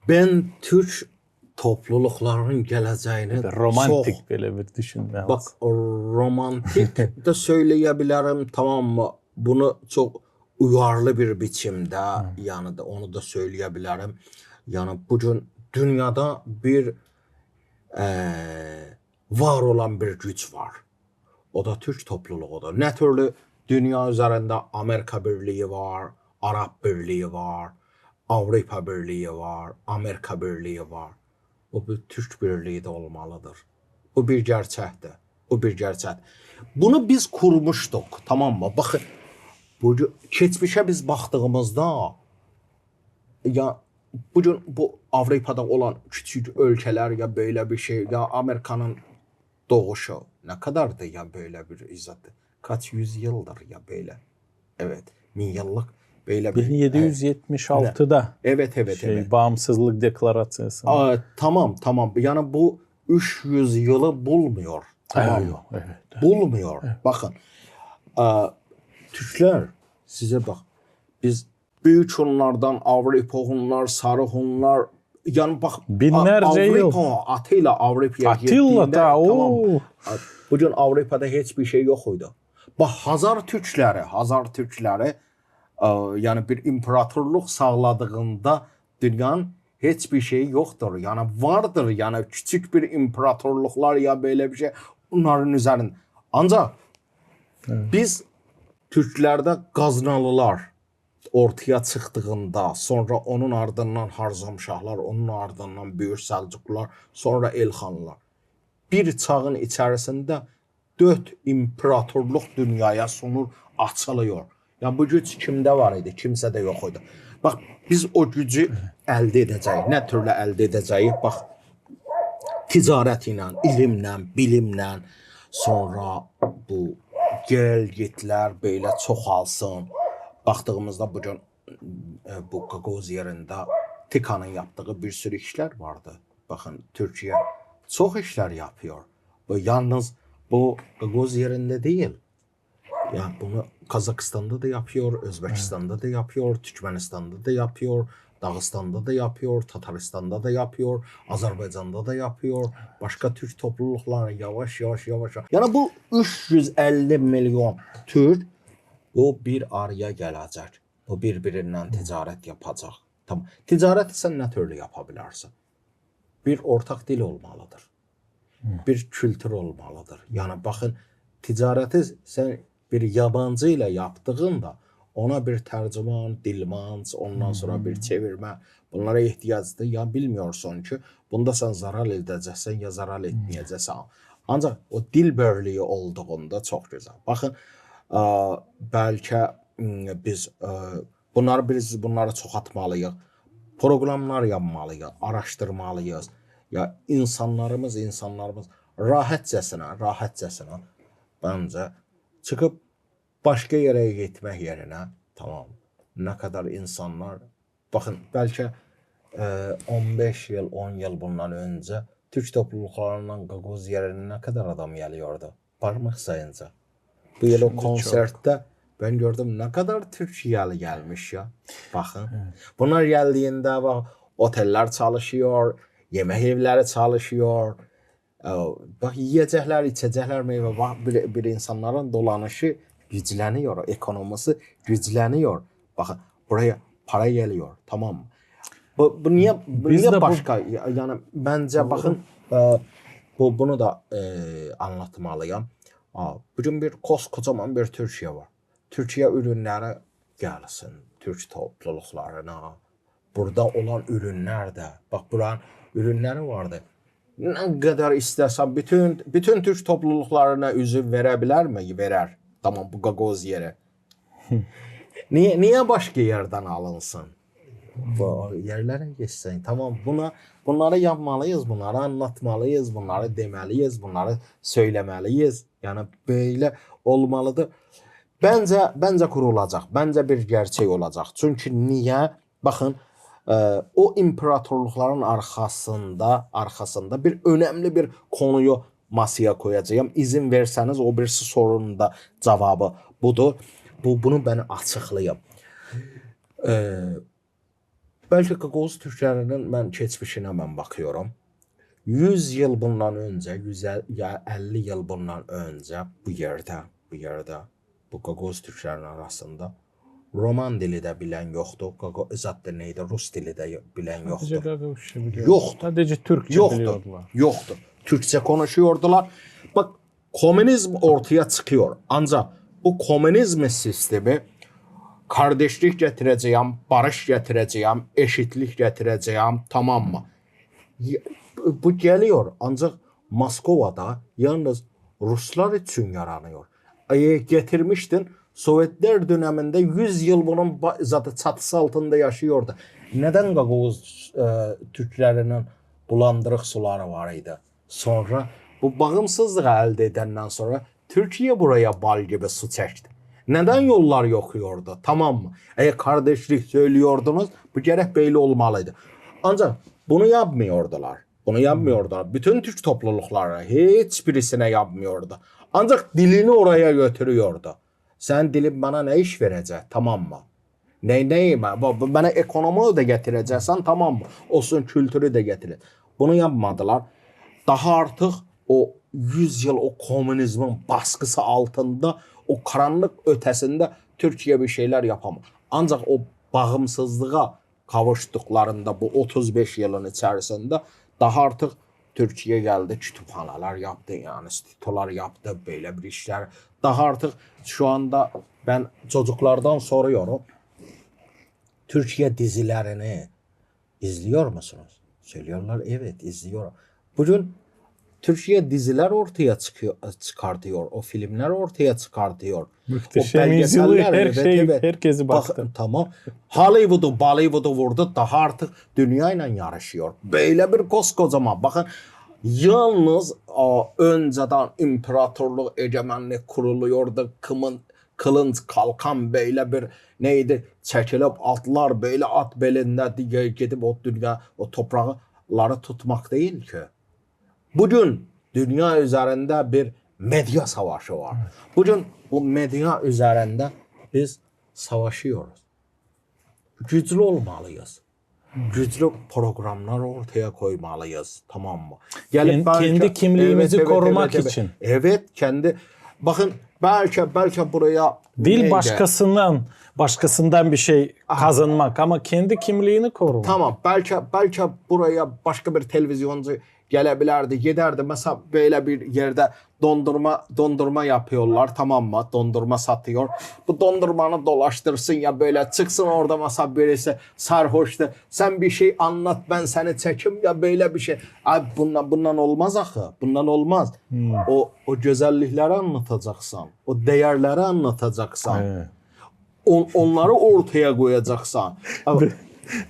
Ben Türk toplulukların geleceğini romantik çok, böyle bir düşünme. Bak, romantik de söyleyebilirim, tamam mı? Bunu çok uyarlı bir biçimde, yani da onu da söyleyebilirim. Yani bugün dünyada bir e, var olan bir güç var. O da Türk topluluğudur. Ne türlü dünya üzerinde Amerika Birliği var, Arap Birliği var, Avrupa Birliği var, Amerika Birliği var. O bir Türk Birliği de olmalıdır. O bir gerçektir. O bir gerçek. Bunu biz kurmuştuk, tamam mı? Bakın, bu geçmişe biz baktığımızda, ya bugün bu Avrupa'da olan küçük ülkeler ya böyle bir şey, ya Amerika'nın doğuşu ne kadardı ya böyle bir izattı? Kaç yüz yıldır ya böyle? Evet, bin yıllık böyle bir. Bin yedi yüz yetmiş altıda. Evet, evet, şey, evet. Bağımsızlık deklarasyası. Aa, tamam, tamam. Yani bu üç yüz yılı bulmuyor. Tamam mı? Evet, evet. Bulmuyor. Evet. Bakın, aa, Türkler, size bak, biz büük Hunlardan, Avrupa Hunlar, Sarı Hunlar, yani bak, binlerce yıl. Avrupa, Atilla Avrupa'ya geldiğinde, tamam. Bugün Avrupa'da hiçbir şey yok oydu. Bak, Hazar Türkleri, Hazar Türkleri, e, yani bir imparatorluk sağladığında dünyanın hiçbir şeyi yoktur. Yani vardır, yani küçük bir imparatorluklar ya böyle bir şey, onların üzerinde. Ancak biz Türklerde Gaznalılar ortaya çıktığında, sonra onun ardından Harzamşahlar, onun ardından Büük Selçuklular, sonra Elhanlılar. Bir çağın içerisinde dört imperatorluq dünyaya sunur, açılıyor. Ya bu güc kimdə var idi? Kimsədə yox idi. Bax, biz o gücü əldə edəcəyik. Nə türlü əldə edəcəyik? Bax, ticarət ilə, ilimlə, bilimlə, sonra bu gel-getlər belə çoxalsın. Baxdığımızda bu gün, e, bu Qaqoz yerində TİKAnın yaptığı bir sürü işlər vardı. Baxın, Türkiyə çox işlər yapıyor. Bu yalnız bu Qaqoz yerində deyil. Ya bunu Kazakıstanda da yapıyor, Özbekistanda da yapıyor, Türkmenistan'da da yapıyor, Dağıstan'da da yapıyor, Tatarıstan'da da yapıyor, Azerbaycan'da da yapıyor. Başka Türk toplulukları yavaş yavaş yavaş. Yani bu üç yüz elli milyon Türk bu bir araya gelecek. Bu bir-birindən ticarət yapacaq. Tamam. Ticarəti sən nə türlü yapa bilərsən? Bir ortaq dil olmalıdır. Bir kültür olmalıdır. Yəni baxın, ticarəti sən bir yabancı ilə yaptığında ona bir tərcüman, dilmanc, ondan sonra bir çevirmə, bunlara ehtiyacdır. Ya bilmiyorsun ki, bunda sən zarar edəcəksən, ya zarar etməyəcəksən. Ancaq o dil birliyi olduğunda çox gözəl. Baxın, ə, bəlkə m, biz ə, bunları biz bunları çoxaltmalıyıq. Proqramlar yapmalıyıq, araşdırmalıyıq. Ya insanlarımız, insanlarımız rahatcasına, rahatcasına məncə çıxıb başqa yerə getmək yerinə, tamam, nə qədər insanlar, baxın, bəlkə e, on beş yıl, on yıl bundan öncə türk topluluklarından Qaqoz yerinə nə qədər adam gəliyordu? Parmaq sayınca. Bu yıl o konsertdə mən gördüm, nə qədər Türkiyəli gəlmiş ya. Baxın. Bunlar gəldiyində, bax, oteller çalışıyor, yemək evləri çalışıyor. Ə, bax, yeyəcəklər, içəcəklər, meyvə, bax, bir, bir insanların dolanışı gücleniyor, ekonomisi gücleniyor. Baxın, buraya para geliyor, tamam mı? Bu, bu niyə, bu Biz niyə də bu başqa? Ya-, yəni, məncə, baxın, ə, bu, bunu da ə, anlatmalıyam. A, bugün bir koskocaman bir Türkiyə var. Türkiyə ürünləri gəlsin türk topluluklarına. Burada olan ürünlər də, bax, buranın ürünləri vardı. Nə qədər istəsən, bütün, bütün türk topluluklarına üzüm verə bilərmi? Verər. Tamam, bu Qaqoz yeri. Niyə, niyə başqa yerdən alınsın? Bu yerlərə getsin. Tamam, buna, bunları yapmalıyız, bunları anlatmalıyız, bunları deməliyiz, bunları söyləməliyiz. Yəni, belə olmalıdır. Bəncə, bəncə qurulacaq, bəncə bir gerçək olacaq. Çünki niyə? Baxın, ə, o imperatorluqların arxasında, arxasında bir önəmli bir konuyu masaya qoyacağam. İzin versəniz, o birisi sorunun da cavabı budur. Bu, bunu mən açıqlayım. Ə, bəlkə Qaqoz türklərinin mən keçmişinə mən baxıyorum. Yüz yıl bundan öncə, yüz el-, ya əlli yıl bundan öncə bu yerdə, bu yerdə, bu Qaqoz türklərinin arasında roman dili də bilən yoxdur, Qago-, zat da neydi, rus dili də bilən Sadəcə yoxdur. Qaqoz biliyor. Yoxdur. Sadəcə türkçə Yoxdur. Biliyordular. Yoxdur. Türkçə konuşuyordular. Bax, komünizm ortaya çıkıyor. Ancaq bu komünizm sistemi kardeşlik gətirəcəyəm, barış gətirəcəyəm, eşitlik gətirəcəyəm, tamam mı? Y-, bu geliyor, ancaq Moskovada yalnız ruslar için yaranıyor. E, getirmiştin, Sovetler döneminde yüz yıl bunun ba-, zaten çatısı altında yaşıyordu. Neden Gagauz e, Türklerinin bulandırıq suları var idi? Sonra bu bağımsızlığı əldə edəndən sonra Türkiyə buraya bal gibi su çəkdi. Neden yollar yokuyordu? Tamam mı? Eğer kardeşlik söylüyordunuz, bu gərək belə olmalıydı. Ancaq bunu yapmıyordular. Bunu yapmıyordu. Bütün Türk toplulukları hiçbirisine yapmıyordu. Ancaq dilini oraya götürüyordu. Sən dilin bana nə iş verəcək? Tamam mı? Nə, nə, bu, bu, mənə ekonomi də gətirəcəksən, tamam mı? Olsun, kültürü də gətirin. Bunu yapmadılar. Daha artıq o yüz yıl o komünizmin baskısı altında, o karanlıq ötəsində Türkiyə bir şeylər yapamır. Ancaq o bağımsızlığa qavuşduqlarında bu otuz beş yılın içərisində daha artıq Türkiyə gəldi, kütüphanelər yapdı, yəni institutlar yapdı, belə bir işlər. Daha artıq şu anda mən çocuklardan soruyorum, Türkiyə dizilərini izliyor musunuz? Söylüyorlar, evet, izliyorum. Bugün Türkiye diziler ortaya çıkıyor, çıkartıyor, o filmler ortaya çıkartıyor. Muhteşem yüzyılı, her şey, herkesi baktı. Tamam. Hollywood'u, Bollywood'u vurdu, daha artık dünyayla yarışıyor. Böyle bir koskocaman, bakın, yalnız o, önceden imparatorluk, egemenlik kuruluyordu, kımın, kılınç, kalkan, böyle bir neydi, çekilip atlar, böyle at belinde diye gidip o dünya, o toprakları tutmak değil ki. Bugün dünya üzerinde bir medya savaşı var. Bugün bu medya üzerinde biz savaşıyoruz. Güçlü olmalıyız. Güçlü programlar ortaya koymalıyız, tamam mı? Gelip kendi kimliğimizi korumak için. Evet, kendi, bakın, belki, belki buraya değil başkasından, başkasından bir şey kazanmak, ama kendi kimliğini korumak. Tamam, belki, belki buraya başka bir televizyoncu gelebilirdi, giderdi. Mesela böyle bir yerde dondurma, dondurma yapıyorlar, tamam mı? Dondurma satıyor. Bu dondurmanı dolaştırsın ya, böyle çıksın orada, mesela birisi sarhoştu. Sen bir şey anlat, ben seni çekim ya, böyle bir şey. Abi bundan, bundan olmaz ahı. Bundan olmaz. O, o gözellikleri anlatacaksan, o değerleri anlatacaksan, on-, onları ortaya koyacaksan. Bir,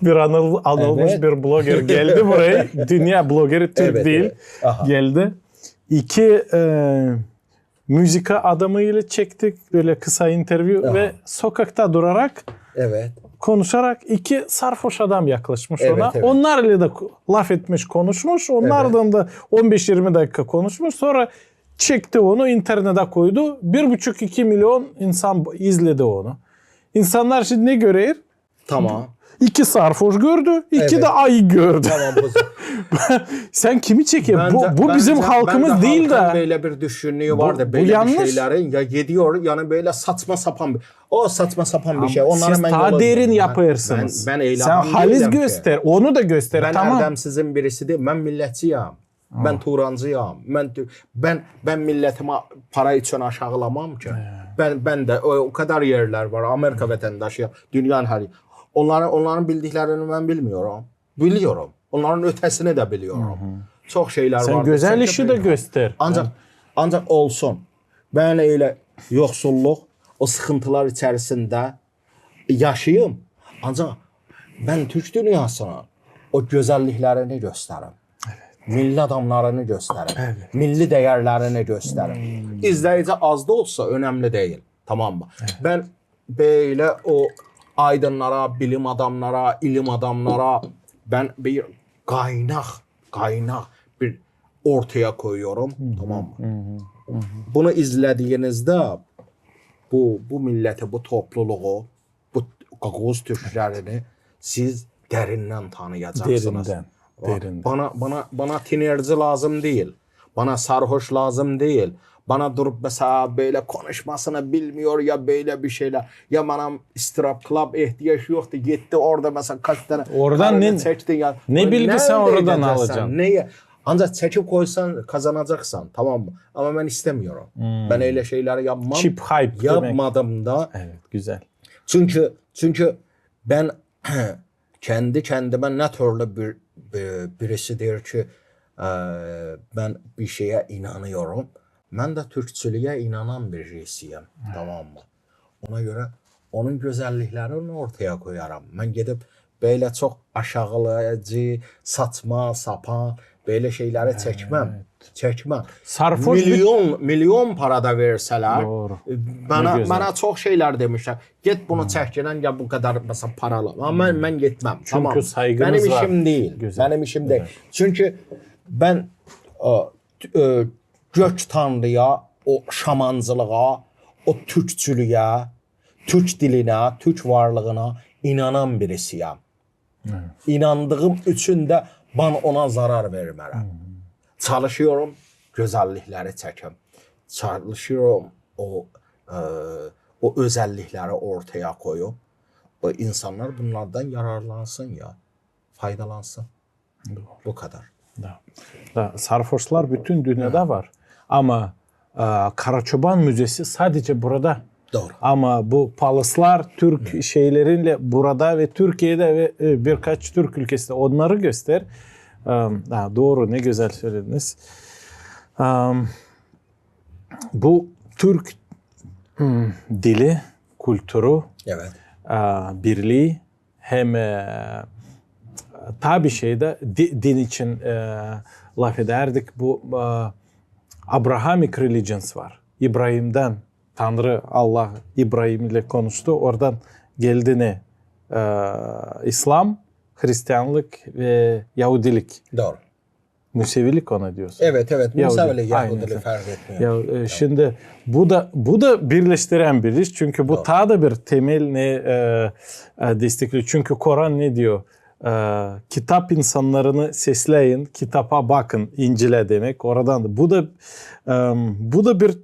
bir anıl-, anılmış bir bloger geldi buraya. Dünya blogeri, Türk değil. Geldi. İki, e, müzika adamı ile çektik böyle kısa interview ve sokakta durarak, konuşarak iki sarhoş adam yaklaşmış ona. Onlarla da laf etmiş, konuşmuş. Onlardan da on beş irmi dakika konuşmuş. Sonra çekti onu, internete koydu. Bir buçuk, iki milyon insan izledi onu. İnsanlar şimdi ne görer? Tamam. İki sarhoş gördü, iki de ayı gördü. Tamam, bu... Sen kimi çeker? Bu, bu bizim halkımız değil de. Böyle bir düşünüyor vardı, böyle bir şeylerin ya gidiyor, yani böyle saçma sapan bir, o saçma sapan bir şey. Onları siz daha derin yapıyorsunuz. Sen haliz göster, onu da göster. Ben erdemsizin birisi değil, ben milletçiyim. Ben turancıyım. Ben, ben, ben milletimi para için aşağılamam ki. Ben, ben de o, o kadar yerler var. Amerika vatandaşı, dünyanın her yeri. Onların, onların bildiklerini ben bilmiyorum. Biliyorum. Onların ötesini de biliyorum. Çok şeyler var. Sen güzel işi de göster. Ancak, ancak olsun. Ben öyle yoksulluk, o sıkıntılar içerisinde yaşayayım. Ancak ben Türk dünyasının o gözelliklerini gösterim. Milli adamlarını gösterim. Milli değerlerini gösterim. İzleyici az da olsa önemli değil. Tamam mı? Ben böyle o aydınlara, bilim adamlara, ilim adamlara ben bir kaynak, kaynak bir ortaya koyuyorum. Tamam mı? Bunu izlediğinizde bu, bu milleti, bu topluluğu, bu Gagauz Türklerini siz derinden tanıyacaksınız. Derinden, derinden. Bana, bana, bana tinerci lazım değil. Bana sarhoş lazım değil. Bana durup mesela böyle konuşmasını bilmiyor ya böyle bir şeyler. Ya bana strip club ihtiyaç yoktu. Gitti orada mesela kaç tane karını çekti ya. Oradan ne, ne bilgi sen oradan alacaksın? Neye? Ancak çekip koysan kazanacaksan, tamam mı? Ama ben istemiyorum. Ben öyle şeyleri yapmam. Cheap hype demek. Yapmadım da. Evet, güzel. Çünkü, çünkü ben kendi kendime ne türlü bir, bir, birisi der ki, e, ben bir şeye inanıyorum. Ben de Türkçülüğe inanan birisiyim. Tamam mı? Ona göre onun gözelliklerini ortaya koyarım. Ben gidip böyle çok aşağılayıcı, saçma sapan böyle şeyleri çekmem. Çekmem. Milyon, milyon para da verseler, bana, bana çok şeyler demişler. Git bunu çekeceksen ya bu kadar mesela paralı. Ama ben, ben gitmem. Çünkü saygımız var. Benim işim değil. Benim işim değil. Çünkü ben o, e, gök tanrıya, o şamancılığa, o Türkçülüğe, Türk diline, Türk varlığına inanan birisiyim. İnandığım için de ben ona zarar vermerim. Çalışıyorum, gözellikleri çekim. Çalışıyorum, o, e, o özellikleri ortaya koyup, o insanlar bunlardan yararlansın ya, faydalansın. Bu kadar. Da. Da, sarhoşlar bütün dünyada var. Ama, e, Karaçoban Müzesi sadece burada. Doğru. Ama bu palislar Türk şeylerinle burada ve Türkiye'de ve, e, birkaç Türk ülkesinde onları göster. E, ha, doğru, ne güzel söylediniz. Am, bu türk, hmm, dili, kulturu, Evet. a, birlii hem, e, tabii şeydä di-, din için, e, lafedärdik, bu, e, Abrahamic religions var. İbrahimdän, Tanrı, Allah İbrahim ile konuştu, oradan geldi ne, e, İslam, hristianlık ve yahudilik. Doğru. Musevilik ona diyorsun. Evet, evet. Yahudi, Musevilik, aynı Yahudilik insan. fark etmiyor. Ya, e, şimdi bu da, bu da birleştiren bir iş, çünkü bu Doğru. taa da bir temel ne, e, e, destekliyor. Çünkü Koran ne diyor? E, kitap insanlarını sesleyin, kitaba bakın, İncil'e demek. Oradan da bu da, e, bu da bir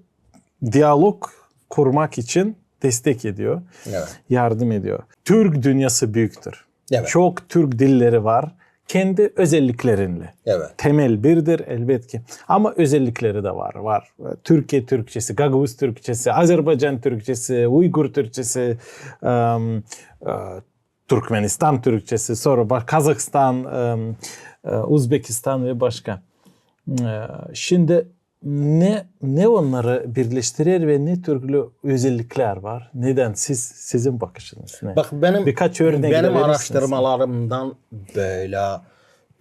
diyalog kurmak için destek ediyor, Evet. yardım ediyor. Türk dünyası büyüktür. Evet. Çok Türk dilleri var. Kendi özelliklerinle. Evet. Temel birdir elbetki. Ama özellikleri de var. Var. Türkiye Türkçesi, Gagavuz Türkçesi, Azerbaycan Türkçesi, Uygur Türkçesi, em, e, Türkmenistan Türkçesi, sonra ba-, Kazahstan, em, e, Uzbekistan ve başka. E, şimdi ne, ne onları birleştirer ve ne türlü özellikler var? Neden siz, sizin bakışınız ne? Bak, benim, Birkaç örnek de benim verirsiniz. Araştırmalarımdan böyle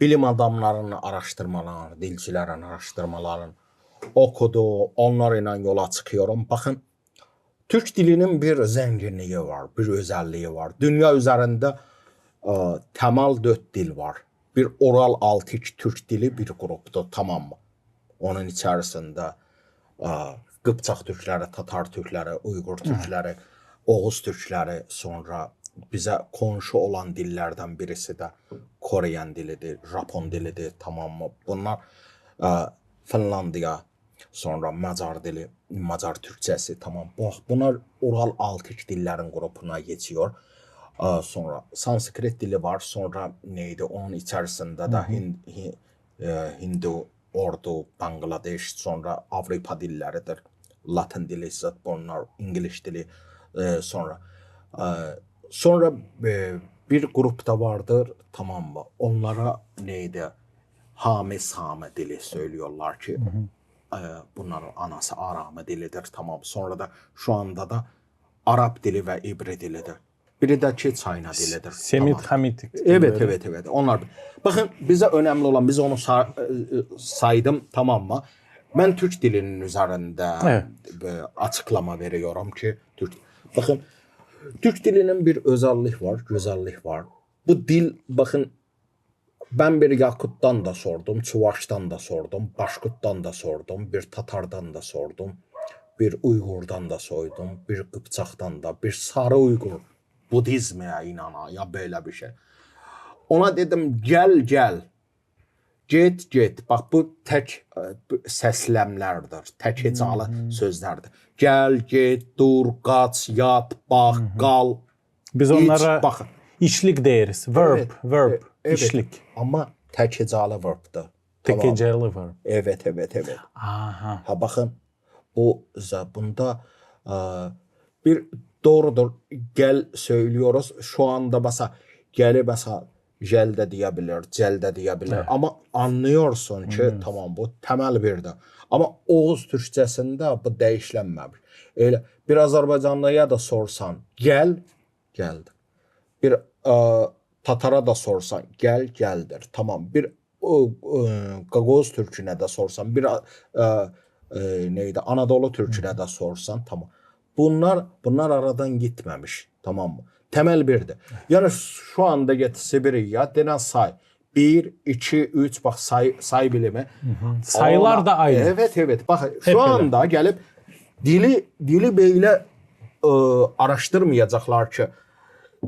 bilim adamlarının araştırmalarını, dilcilerin araştırmalarını okudu, onlarla yola çıkıyorum. Bakın, Türk dilinin bir zenginliği var, bir özelliği var. Dünya üzerinde e, temel dört dil var. Bir Ural Altik Türk dili bir gruptu, tamam mı? Onun içerisinde e, Kıpçak Türkleri, Tatar Türkleri, Uygur Türkleri, Oğuz Türkleri, sonra bize konşu olan dillerden birisi de Koreyan dilidir, Japon dilidir, tamam mı? Bunlar e, Finlandiya, sonra Macar dili, Macar Türkçesi, tamam. Bu, bunlar Ural Altik dillerin grubuna geçiyor. E, sonra Sanskrit dili var, sonra neydi? Onun içerisinde de Hin- Hi- e, Hindu, Urdu, Bangladeş, sonra Avrupa dilleridir. Latin dili, zat bunlar, İngiliz dili, e, sonra e, sonra e, bir grupta vardır, tamam mı? Onlara neydi? Hami Sami dili söylüyorlar ki e, bunların anası Arami dilidir, tamam. Sonra da şu anda da Arap dili ve İbri dilidir. Biri de ki Çayna dilidir. Semit Tamam. Hamitik. Evet, evet, evet. Onlar. Bakın, bize önemli olan, biz onu sa- e, e, saydım, tamam mı? Ben Türk dilinin üzerinde Evet. e, açıklama veriyorum ki Türk. Bakın, Türk dilinin bir özellik var, güzellik var. Bu dil, bakın, ben bir Yakuttan da sordum, Çuvaştan da sordum, Başkuttan da sordum, bir Tatardan da sordum, bir Uygurdan da sordum, bir Kıpçaktan da, bir sarı Uygur, Budizme inanan ya böyle bir şey. Ona dedim, gel, gel. Git, git. Bak, bu tek e, bu seslemlerdir, tek hecalı sözlerdir. Gel, git, dur, kaç, yat, bak, kal. Biz İç, onlara bakın. işlik deriz. Verb, Evet, verb, e- evet. işlik. Ama tek hecalı verbdir. Tek Tamam. Hecalı verb. Evet, evet, evet. Aha. Ha, bakın, bu za- bunda e, bir doğrudur. Gel söylüyoruz. Şu anda basa, geli basa, gel de diyebilir, cel de diyebilir. Evet. Ama anlıyorsun ki tamam, bu temel bir de. Ama Oğuz Türkçesinde bu değişlenmemiş. Öyle bir Azerbaycanlıya da sorsan gel, geldi. Bir e, Tatara da sorsan gel, geldir. Tamam. Bir o, e, Gagavuz Türküne de sorsan, bir e, e, neydi, Anadolu Türküne de sorsan, tamam. Bunlar bunlar aradan gitmemiş, tamam mı? Temel birdi. Yani şu anda git Sibirya, dene say. Bir, iki, üç, bak say, say bilimi. Sayılar Ona- da aynı. Evet, evet. Bak şu öyle. Anda gelip dili dili böyle e, araştırmayacaklar ki.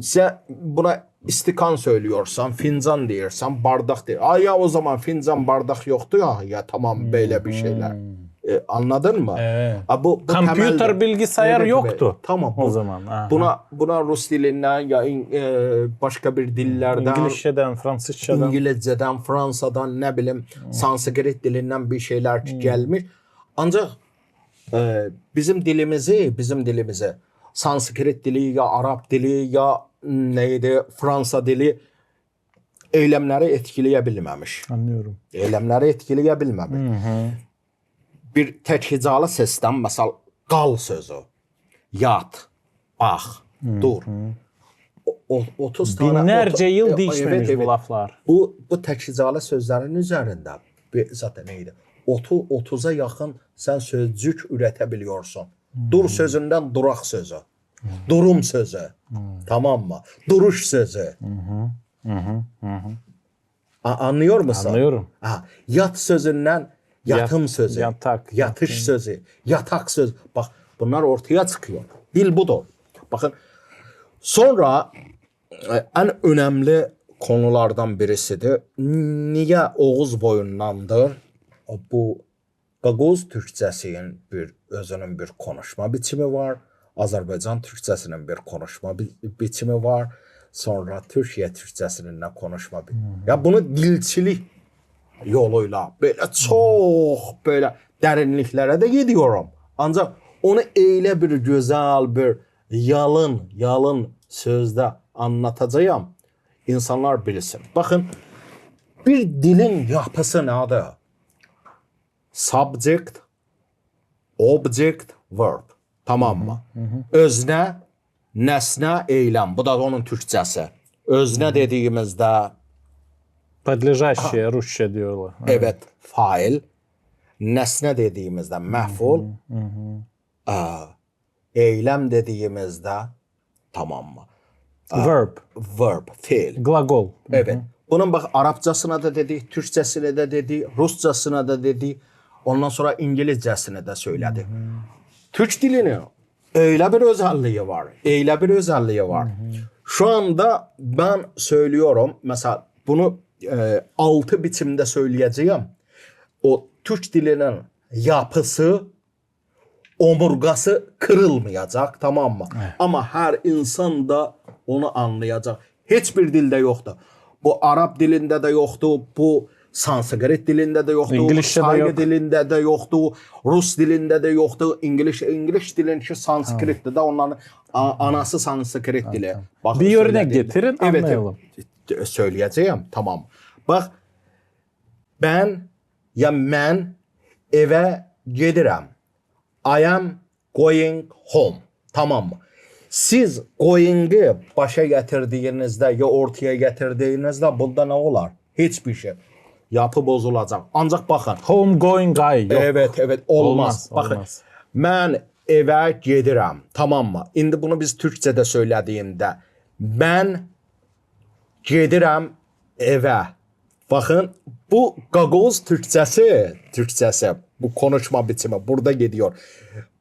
Sen buna istikan söylüyorsan, fincan diyorsan, bardak diyor. Ay ya, o zaman fincan, bardak yoktu ya. Ya tamam, böyle bir şeyler. E, anladın mı? Evet. A, bu, bu Kompüter, temeldir. Bilgisayar Evet, evet. yoktu Tamam. O Bu, zaman. Aha. Buna buna Rus dilinden ya in- e, başka bir dillerden, İngilizceden, Fransızcadan. İngilizceden, Fransadan, ne bileyim, Sanskrit dilinden bir şeyler gelmiş. Ancak e, bizim dilimizi, bizim dilimizi Sanskrit dili ya Arap dili ya neydi, Fransa dili eylemleri etkileyebilmemiş. Anlıyorum. Eylemleri etkileyebilmemiş. Hı hı. bir tək hicalı səsdən, məsəl, qal sözü, yat, bax, dur. O, o, otuz dənə, Binnərcə otu- yıl e, dəyişməmiş evet, bu evet. laflar. Bu, bu tək hicalı sözlərin üzərində bir, zaten neydi? Otu-, otuza yaxın sən sözcük ürətə biliyorsun. Dur sözündən duraq sözü. Durum sözü. Tamam mı? Duruş sözü. A, anlıyor musun? Anlıyorum. Ha, yat sözündən yatım Yat- sözü. yatak, Yatış yatım. sözü. Yatak sözü. Bax, bunlar ortaya çıxıyor. Dil budur. Baxın, sonra e, ən önəmli konulardan birisidir. Niyə Oğuz boyundandır? Bu Qaqoz türkçəsinin bir, özünün bir konuşma biçimi var. Azərbaycan türkçəsinin bir konuşma bi-, biçimi var. Sonra Türkiyə türkçəsinin də konuşma bi-, ya bunu dilçilik yoluyla belə çox belə dərinliklərə də gediyorum. Ancaq onu elə bir gözəl bir yalın, yalın sözdə anlatacağam, insanlar bilsin. Baxın, bir dilin yapısı nədir? Subject, object, verb. Tamam mı? Öznə, nəsnə, eyləm. Bu da onun türkçəsi. Öznə dediyimizdə Подлежащее rusça diyorlar. Evet, fail. Nəsnə dediyimizdə məful. A, eyləm dediyimizdə, tamam mı? A, Verb. Verb, fiil. Qlaqol. Evet. Bunun bax, arabcasına da dedik, türkçəsinə də dedik, ruscasına da dedik. Ondan sonra ingiliscəsinə də söylədik. Türk dilinin elə bir özəlliyi var, elə bir özəlliyi var. Şu anda mən söylüyorum, məsəl, bunu e, altı biçimdə söyləyəcəyəm. O türk dilinin yapısı, omurgası kırılmayacaq, tamam mı? Amma hər insan da onu anlayacaq. Heç bir dildə yoxdur. Bu arab dilində də yoxdur, bu sanskrit dilində də yoxdur, İngiliscə də sayqı yox. dilində də yoxdur, rus dilində də yoxdur, ingilis, ingilis dilin ki sanskritdir da, onların a- anası sanskrit dili. Baxın, Bir örnək söylədiyim- getirin, Evet, anlayalım. evet. Söyləyəcəyəm, tamam. Bax, bən ya mən evə gedirəm. I am going home. Tamam mı? Siz going'i başa gətirdiyinizdə ya ortaya gətirdiyinizdə bunda nə olar? Heç bir şey. Yapı bozulacaq. Ancaq baxın. Home going I. Yox. Evet, evet, olmaz. Olmaz, Baxın, olmaz. Mən evə gedirəm. Tamam mı? İndi bunu biz türkçədə söylədiyimdə, mən gedirəm evə. Baxın, bu qaqoz türkçəsi, türkçəsi, bu konuşma biçimi burada gediyor.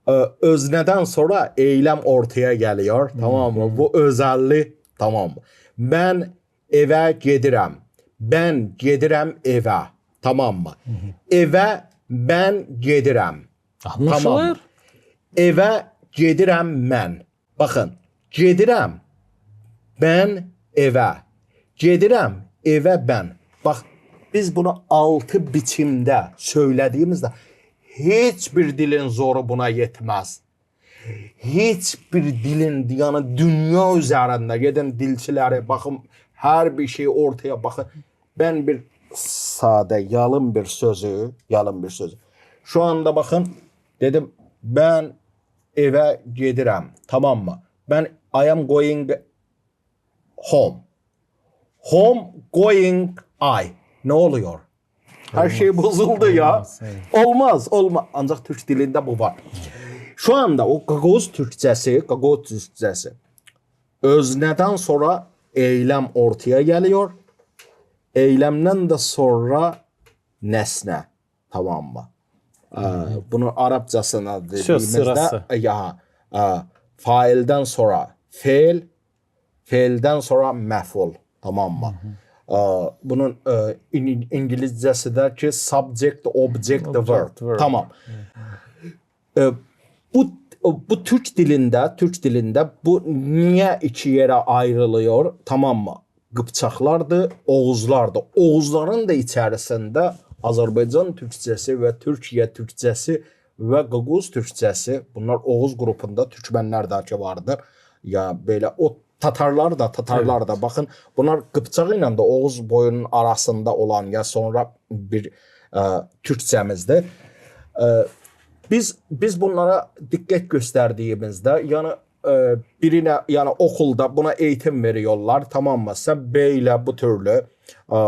Ö, öznədən sonra eyləm ortaya gəlir, tamam mı? Bu özəllik, tamam mı? Mən evə gedirəm. Bən gedirəm evə, tamam mı? Evə bən gedirəm. Tamam mı? Anlaşılır. Evə gedirəm mən. Baxın, gedirəm bən evə. Gedirəm evə bən. Bax, biz bunu altı biçimdə söylədiyimizdə heç bir dilin zoru buna yetməz. Heç bir dilin, yəni dünya üzərində gedən dilçiləri baxın, hər bir şey ortaya baxın. Bən bir sadə, yalın bir sözü, yalın bir sözü. Şu anda baxın, dedim, bən evə gedirəm, tamam mı? Bən I am going home. Home going I. Ne oluyor? Her şey bozuldu ya. Olmaz, evet. Olmaz, olma. Ancaq türk dilində bu var. Şu anda o qaqoz türkçəsi, qaqoz türkçəsi. Öznədən sonra eyləm ortaya gəlir. Eyləmdən də sonra nəsnə. Tamam mı? Ə, bunun arabcasına dediyimizdə, sırası. Ya, ə, faildən sonra feil, feildən sonra məful. Tamam mı? Ə, bunun ə, in, ingiliscəsi də ki subject, object, Object, verb. verb. Tamam. Ə, bu, bu türk dilində, türk dilində bu niyə iki yerə ayrılıyor? Tamam mı? Qıpçaqlardır, oğuzlardır. Oğuzların da içərisində Azərbaycan türkçəsi və Türkiyə türkçəsi və qaqoz türkçəsi, bunlar oğuz qrupunda türkmənlər də ki vardır. Ya belə o tatarlar da, tatarlar da. Evet. Baxın, bunlar qıpçaq ilə də oğuz boyunun arasında olan ya sonra bir ə, türkçəmizdir. Ə, Biz, biz bunlara diqqət göstərdiyimizdə, yəni, e, birinə, yəni okulda buna eğitim veriyorlar, tamam mı? Sən beylə bu türlü, e,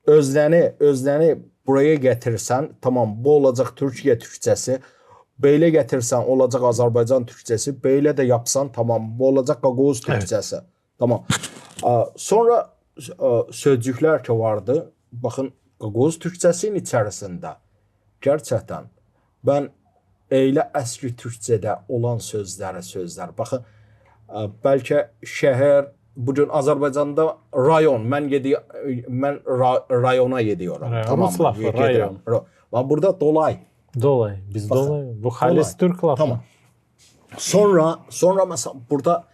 özləni, özləni buraya gətirsən, tamam, bu olacaq Türkiyə türkçəsi. Beylə gətirsən, olacaq Azərbaycan türkçəsi. Beylə də yapsan, tamam, bu olacaq qaqoz türkçəsi. Tamam. A, sonra, a, sözcüklər ki vardı. Baxın, qaqoz türkçəsinin içərisində gerçəkdən mən elə əski türkçədə olan sözləri, sözlər. Baxın, a, bəlkə şəhər, bu gün Azərbaycanda rayon, mən gedi-, mən ra-, rayona gediyorum. Rayon, tamam mı? Gedirəm. Ra-, bax, burada dolay. Dolay, biz dolay. Bu halis türk lafı. Tamam. Sonra, sonra məsələn, burada,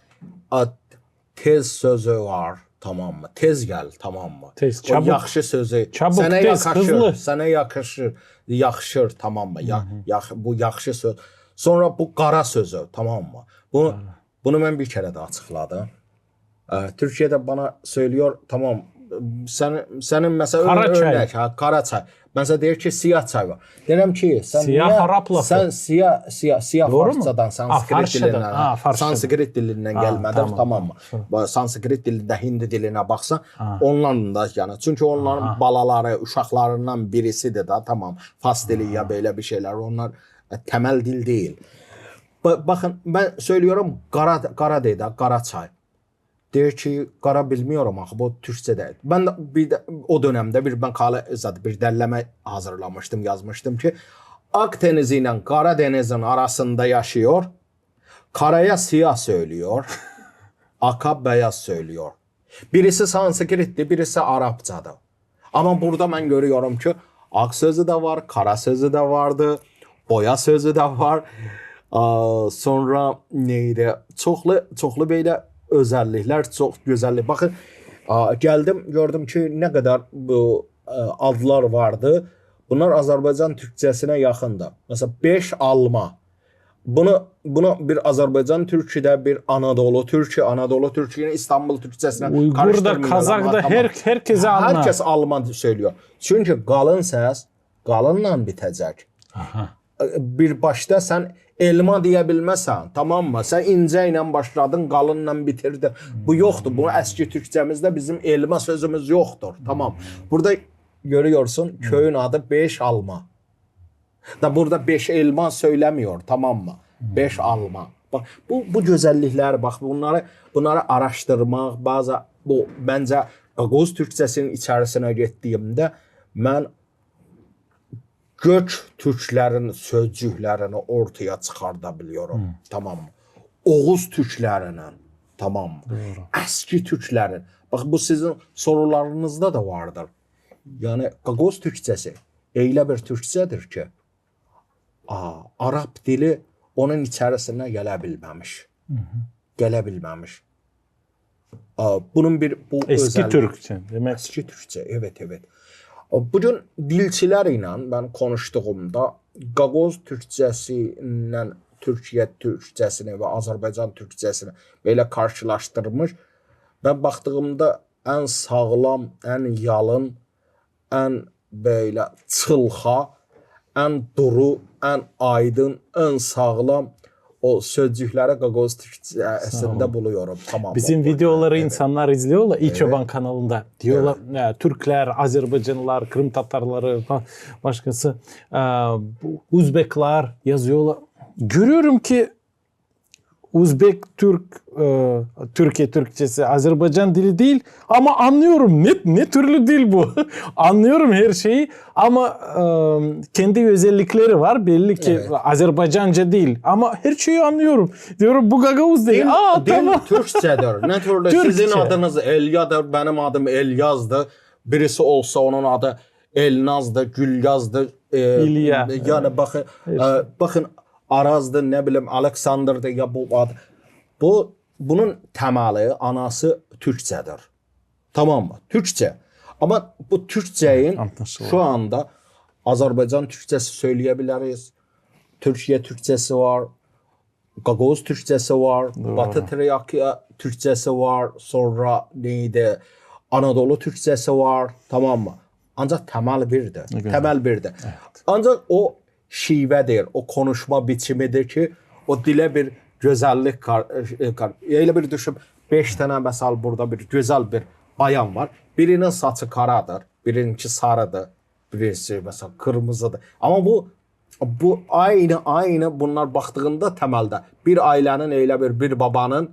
a, tez sözü var, tamam mı? Tez gəl, tamam mı? Tez, o çabuk. Yaxşı sözü. Çabuk, sənə tez, yaxışır, hızlı. Sənə yaxışır, yaxışır, tamam mı? Ya, yax-, bu yaxşı söz. Sonra bu qara sözü, tamam mı? Bu, bunu mən bir kərə də açıqladım. E, Türkiye'de bana söylüyor, tamam, sənin, sənin məsələn, qara çay. Örnək, ha, qara çay. Məsələn, deyir ki, siyah çay var. Deyirəm ki, sən siyah niyə, arap lafı. Sən siyah, siyah, siyah farsçadan, sanskrit dilindən, ha, sanskrit dilindən gəlmədir, tamam mı? Sanskrit dilində hindi dilinə baxsan, onların da, yəni, çünki onların balaları, uşaqlarından birisidir da, tamam, fars dili ya belə bir şeylər, onlar, e, təməl dil deyil. Ba-, baxın, mən söylüyorum, qara, qara deyir də, qara çay. Deyir ki, qara bilmiyorum axı, bu türkçədə. Mən də bir də o dönemdə bir məqalə, zat, bir dərləmə hazırlamışdım, yazmışdım ki, Akdeniz ilə Qara dənizin arasında yaşıyor, qaraya siyah söylüyor, aka beyaz söylüyor. Birisi sanskritdir, birisi arapçadır. Amma burada mən görüyorum ki, ak sözü də var, qara sözü də vardı, boya sözü də var. A, sonra neydi? Çoxlu, çoxlu belə özəlliklər, çox gözəllik. Baxın, a, gəldim, gördüm ki, nə qədər bu, e, adlar vardı. Bunlar Azərbaycan türkçəsinə yaxındır. Məsələn, beş alma. Bunu, bunu bir Azərbaycan türkü də, bir Anadolu türkü, Anadolu türkünü İstanbul türkçəsinə qarışdırmayın. Uyğur da, kazak da, hər, hər kəsə alma. Hər kəs alma söylüyor. Çünki qalın səs qalınla bitəcək. Aha. Bir başda sən elma deyə bilməsən, tamam mı? Sən incə ilə başladın, qalınla bitirdin. Bu yoxdur. Bunu əski türkçəmizdə bizim elma sözümüz yoxdur. Tamam. Burada görüyorsun, köyün adı Beş Alma. Da burada beş elma söylemiyor, tamam mı? Beş alma. Bax, bu, bu gözəlliklər, bax, bunları, bunları araşdırmaq, bazı, bu, məncə, qaqoz türkçəsinin içərisinə getdiyimdə mən gök türklərin sözcüklərini ortaya çıxarda biliyorum, tamam mı? Oğuz türklərinin, tamam mı? Doğru. Əski türklərin. Bax, bu sizin sorularınızda da vardır. Yəni, qaqoz türkçəsi elə bir türkçədir ki, a, arap dili onun içərisinə gələ bilməmiş. Gələ bilməmiş. A, bunun bir, bu özəllik. Eski türkçe, demək. Eski türkçe, evet, evet. A, bu gün dilçilərlə mən konuştuğumda qaqoz türkçəsi ilə Türkiyə türkçəsini və Azərbaycan türkçəsini belə qarşılaşdırmış. Mən baxdığımda ən sağlam, ən yalın, ən belə çılxa, ən duru, ən aydın, ən sağlam o sözcükləri qaqoz türkçəsində buluyorum. Tamam. Bizim videoları insanlar izliyorlar İ Çoban kanalında. Diyorlar, e, türkler, azerbaycanlılar, Kırım tatarları, ba-, başkası, e, bu, uzbekler yazıyorlar. Görüyorum ki, uzbek, türk, e, Türkiye türkçesi, Azerbaycan dili değil ama anlıyorum ne, ne türlü dil bu. Anlıyorum her şeyi ama, e, kendi özellikleri var. Belli ki Azerbaycanca değil ama her şeyi anlıyorum. Diyorum, bu gagauz değil. Dil, aa, dil tamam. Türkçedir. Ne türlü? Türkçe. Sizin adınız Elyadır, benim adım Elyazdı. Birisi olsa onun adı Elnazdı, Gülyazdı. E, İlya. Yani bakın, e, bakın, Arazdı, ne bileyim, Aleksandrdı ya bu ad. Bu, bunun temeli, anası Türkçedir. Tamam mı? Türkçe. Ama bu Türkçenin şu anda Azerbaycan Türkçesi söyleyebiliriz. Türkiye Türkçesi var. Gagauz Türkçesi var. Doğru. Batı Trakya Türkçesi var. Sonra neydi? Anadolu Türkçesi var. Tamam mı? Ancak temel birdi. Temel birdi. Evet. Ancak o şivədir, o konuşma biçimidir ki, o dilə bir gözəllik kar-, e, kar-, elə bir düşün, beş dənə məsəl burada bir gözəl bir bayan var. Birinin saçı qaradır, birininki sarıdır, birisi məsələn qırmızıdır. Amma bu bu aynı, aynı bunlar baxdığında təməldə bir ailənin elə bir, bir babanın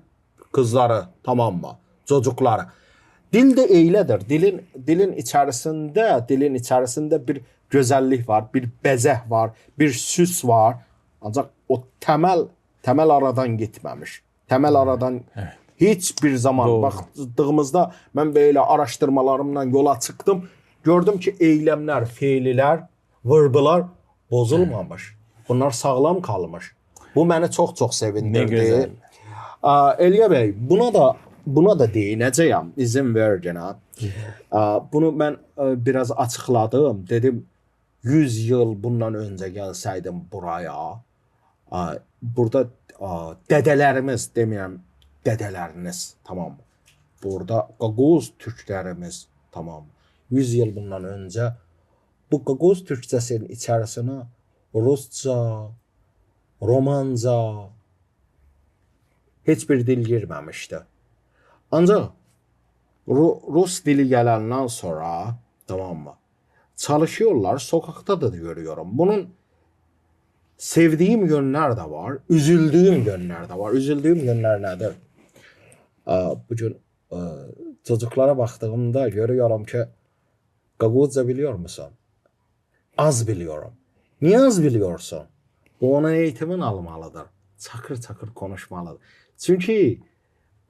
qızları, tamam mı? Cocuqları. Dil də eylədir. Dilin, dilin içərisində, dilin içərisində bir gözəllik var, bir bəzək var, bir süs var. Ancaq o təməl, təməl aradan getməmiş. Təməl aradan heç bir zaman baxdığımızda, mən belə araşdırmalarımla yola çıxdım. Gördüm ki, eyləmlər, feillər, verbalar bozulmamış. Bunlar sağlam qalmış. Bu məni çox-çox sevindirdi. A, Elya bəy, buna da, buna da deyinəcəyəm, izin ver yenə. A, bunu mən, e, biraz açıqladım. Dedim, yüz yıl bundan öncə gəlsəydim buraya, a, burada, a, dədələrimiz, demirəm, dədələriniz, tamam mı? Burada qaqoz türklərimiz, tamam mı? Yüz yıl bundan öncə bu qaqoz türkcəsinin içərisinə rusca, romanca heç bir dil girməmişdi. Ancaq ru-, rus dili gələndən sonra, tamam mı? Çalışıyorlar, sokakta da görüyorum. Bunun sevdiyim yönlər də var, üzüldüyüm yönlər də var. Üzüldüyüm yönlər nədir? Ə, bu gün, ə, çocuklara baxdığımda görüyorum ki, qaqozca biliyor musun? Az biliyorum. Niye az biliyorsun? Bu onun eğitimini almalıdır. Çakır-çakır konuşmalıdır. Çünki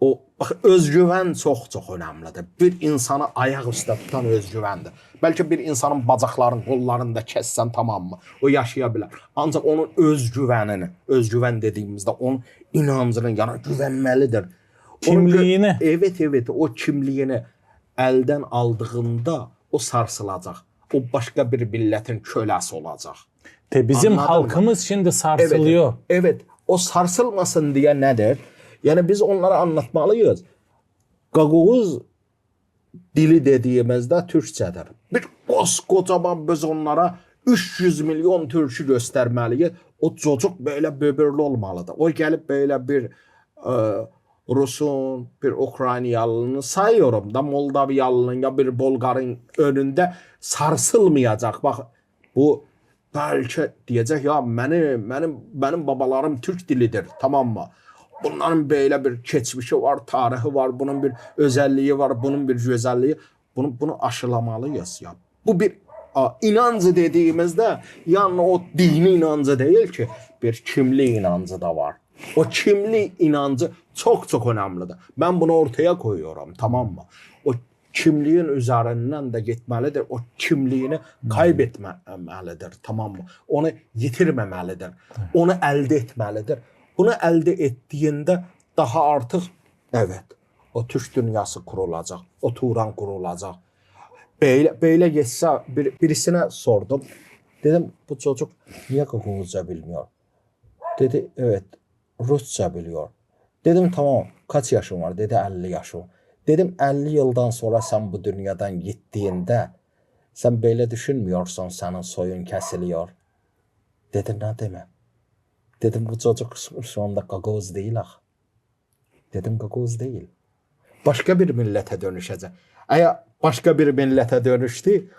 o, bax, özgüvən çox-çox önəmlidir. Bir insanı ayaq üstə tutan özgüvəndir. Bəlkə bir insanın bacaqlarını, qollarını da kəssən, tamam mı? O yaşaya bilər. Ancaq onun özgüvənini, özgüvən dediyimizdə onun inancını, yəni güvənməlidir. Onun gö-, kimliyini. Evet, evet, o kimliyini əldən aldığında o sarsılacaq. O başqa bir millətin köləsi olacaq. De, bizim halkımız şimdi sarsılıyor. Evet, evet. O sarsılmasın deyə nədir? Yəni biz onlara anlatmalıyız. Qaqoz dili dediyimizdə türkcədir. Bir koskocaman biz onlara üç yüz milyon türkü göstərməliyik. O cocuq belə böbürlü olmalıdır. O gəlib belə bir, ə, rusun, bir ukraynalını sayıyorum da, moldaviyalının ya bir bolqarın önündə sarsılmayacaq. Bax, bu bəlkə deyəcək, ya mənim, mənim, mənim babalarım türk dilidir, tamam mı? Bunların belə bir keçmişi var, tarixi var, bunun bir özəlliyi var, bunun bir gözəlliyi. Bunu, bunu aşılamalıyız ya. Bu bir, a, inancı dediyimizdə, yəni o dini inancı deyil ki, bir kimlik inancı da var. O kimlik inancı çox-çox önəmlidir. Mən bunu ortaya qoyuyorum, tamam mı? O kimliyin üzərindən də getməlidir. O kimliyini kaybetməməlidir, tamam mı? Onu yitirməməlidir. Onu əldə etməlidir. Bunu əldə etdiyində daha artıq, evet, o türk dünyası qurulacaq, o Turan qurulacaq. Belə, belə getsə, bir, birisinə sordum. Dedim, bu çocuk niye qaqozca bilmiyor? Dedi, evet, rusça biliyor. Dedim, tamam, kaç yaşın var? Dedi, elli yaşım. Dedim, elli yıldan sonra sen bu dünyadan gittiğinde sen böyle düşünmüyorsun, senin soyun kesiliyor. Dedi, ne demek? Dedim, bu çocuk şu anda qaqoz deyil axı. Dedim, qaqoz deyil. Başqa bir millətə dönüşəcək. Əgər başqa bir millətə dönüşdü,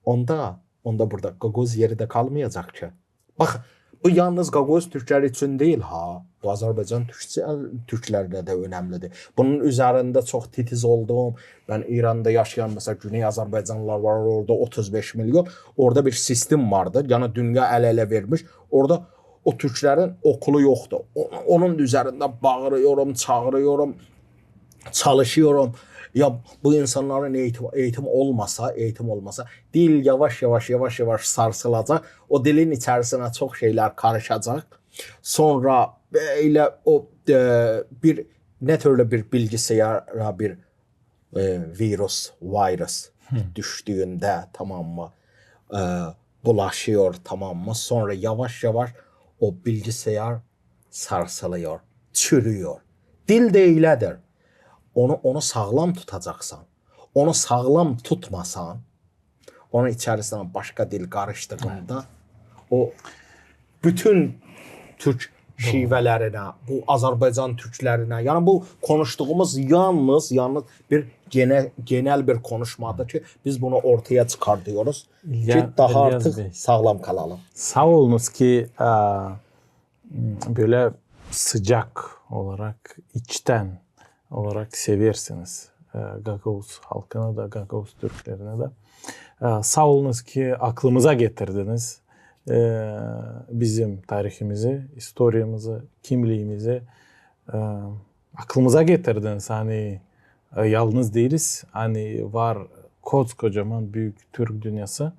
onda, onda burada qaqoz yeri də qalmayacaq ki. Bax, bu yalnız qaqoz türkləri üçün deyil, ha. Bu Azərbaycan türkçə-, türklərinə də önəmlidir. Bunun üzərində çox titiz oldum. Mən İranda yaşayan, məsələn, Güney Azərbaycanlılar var, orada otuz beş milyon. Orada bir sistem vardı. Yəni dünya əl-ələ vermiş. Orada o türklərin okulu yoxdur. O-, onun üzərində bağırıyorum, çağırıyorum, çalışıyorum. Ya bu insanların eğitim, eğitim olmasa, eğitim olmasa, dil yavaş-yavaş, yavaş-yavaş sarsılacaq. O dilin içərisinə çox şeylər qarışacaq. Sonra belə o, e, bir, nə türlü bir bilgisayara bir, e, virus, virus düşdüyündə, tamam mı, e, bulaşıyor, tamam mı? Sonra yavaş-yavaş o bilgisayar sarsılıyor, çürüyor. Dil də eylədir. Onu, onu sağlam tutacaqsan. Onu sağlam tutmasan, onun içərisinə başqa dil qarışdığında o bütün türk şivələrinə, bu Azərbaycan türklərinə. Yəni bu konuştuğumuz yalnız, yalnız bir genə-, genel bir konuşmadır ki, biz bunu ortaya çıkartıyoruz ki, İlya-, daha İlyas artıq bəy, sağlam qalalım. Saa olunuz ki, a, m, bölä sıcak olarak, içtän olarak seversiniz, e, gagauz halkını da, gagauz türklerinä dä. E, saa olunuz ki, aklımıza getirdiniz, e, bizim tarihimizi, istoriyamızı, kimliyimizi, e, aklımıza getirdiniz. Ani, e, yalnız diiliz, ani var koskocaman büük türk dünyası.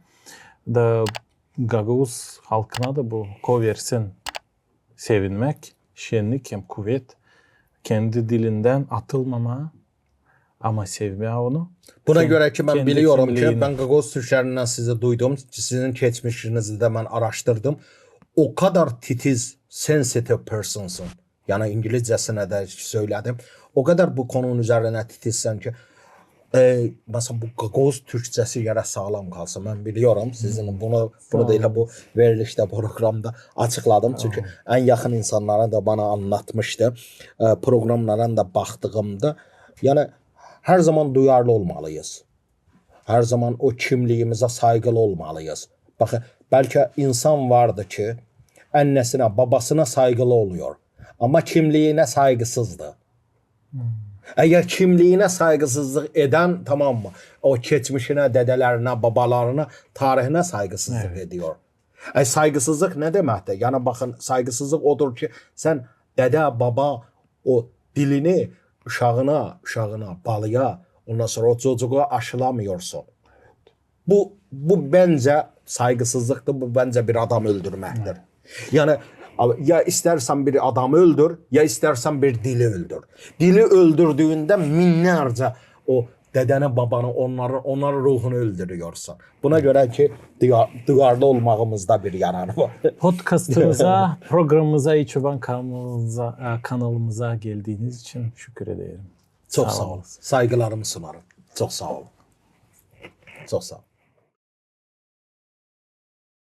Da gagauz halkına da bu koversin sevinmäk, şennik hem kuvet, kendi dilindän atılmamaa, ama sevmää onu. Buna görä ki, bän biliyorum ki, bän gagauz türklerinnän sizi duydum, sizin keçmişinizi dä bän araştırdım. O kadar titiz, sensitive personsun. Yani İngilizcesinä dä söyledim. O kadar bu konunun üzerinä titizsän ki, e, mesela bu gagauz türkçesi gerek sağlam kalsın. Bän biliyorum sizin bunu, bunu da elə bu veriliştä, programda açıkladım. Çünkü en yakın insanların da bana anlatmıştı. E, programlarına da baktığımda, yani her zaman duyarlı olmalıyız. Her zaman o kimliyimizä sayğılı olmalıyız. Bakın, belki insan vardı ki, annesine, babasına saygılı oluyor. Ama kimliğine saygısızdı. Eger kimliğine saygısızlık eden, tamam mı? O keçmişine, dedelerinä, babalarına, tarihine saygısızlık ediyor. E, saygısızlık ne demektir? Yani bakın, saygısızlık odur ki, sen dede, baba, o dilini uşağına, uşağına, balıya, ondan sonra o çocuğa aşılamıyorsun. Bu, bu bence saygısızlıktır, bu bence bir adam öldürmektir. Yani ya istersen bir adamı öldür, ya istersen bir dili öldür. Dili öldürdüğünde binlerce o dedeni, babanı, onların, onların ruhunu öldürüyorsun. Buna görä ki, duyar-, duyarlı olmağımızda bir yarar var. Podkastımıza, programımıza, İç Oban kanalımıza, e, kanalımıza geldiğiniz için şükür ederim. Çok sağ olun. Sayğılarımı sunarım. Çok sağ olun. Çok sağ olun.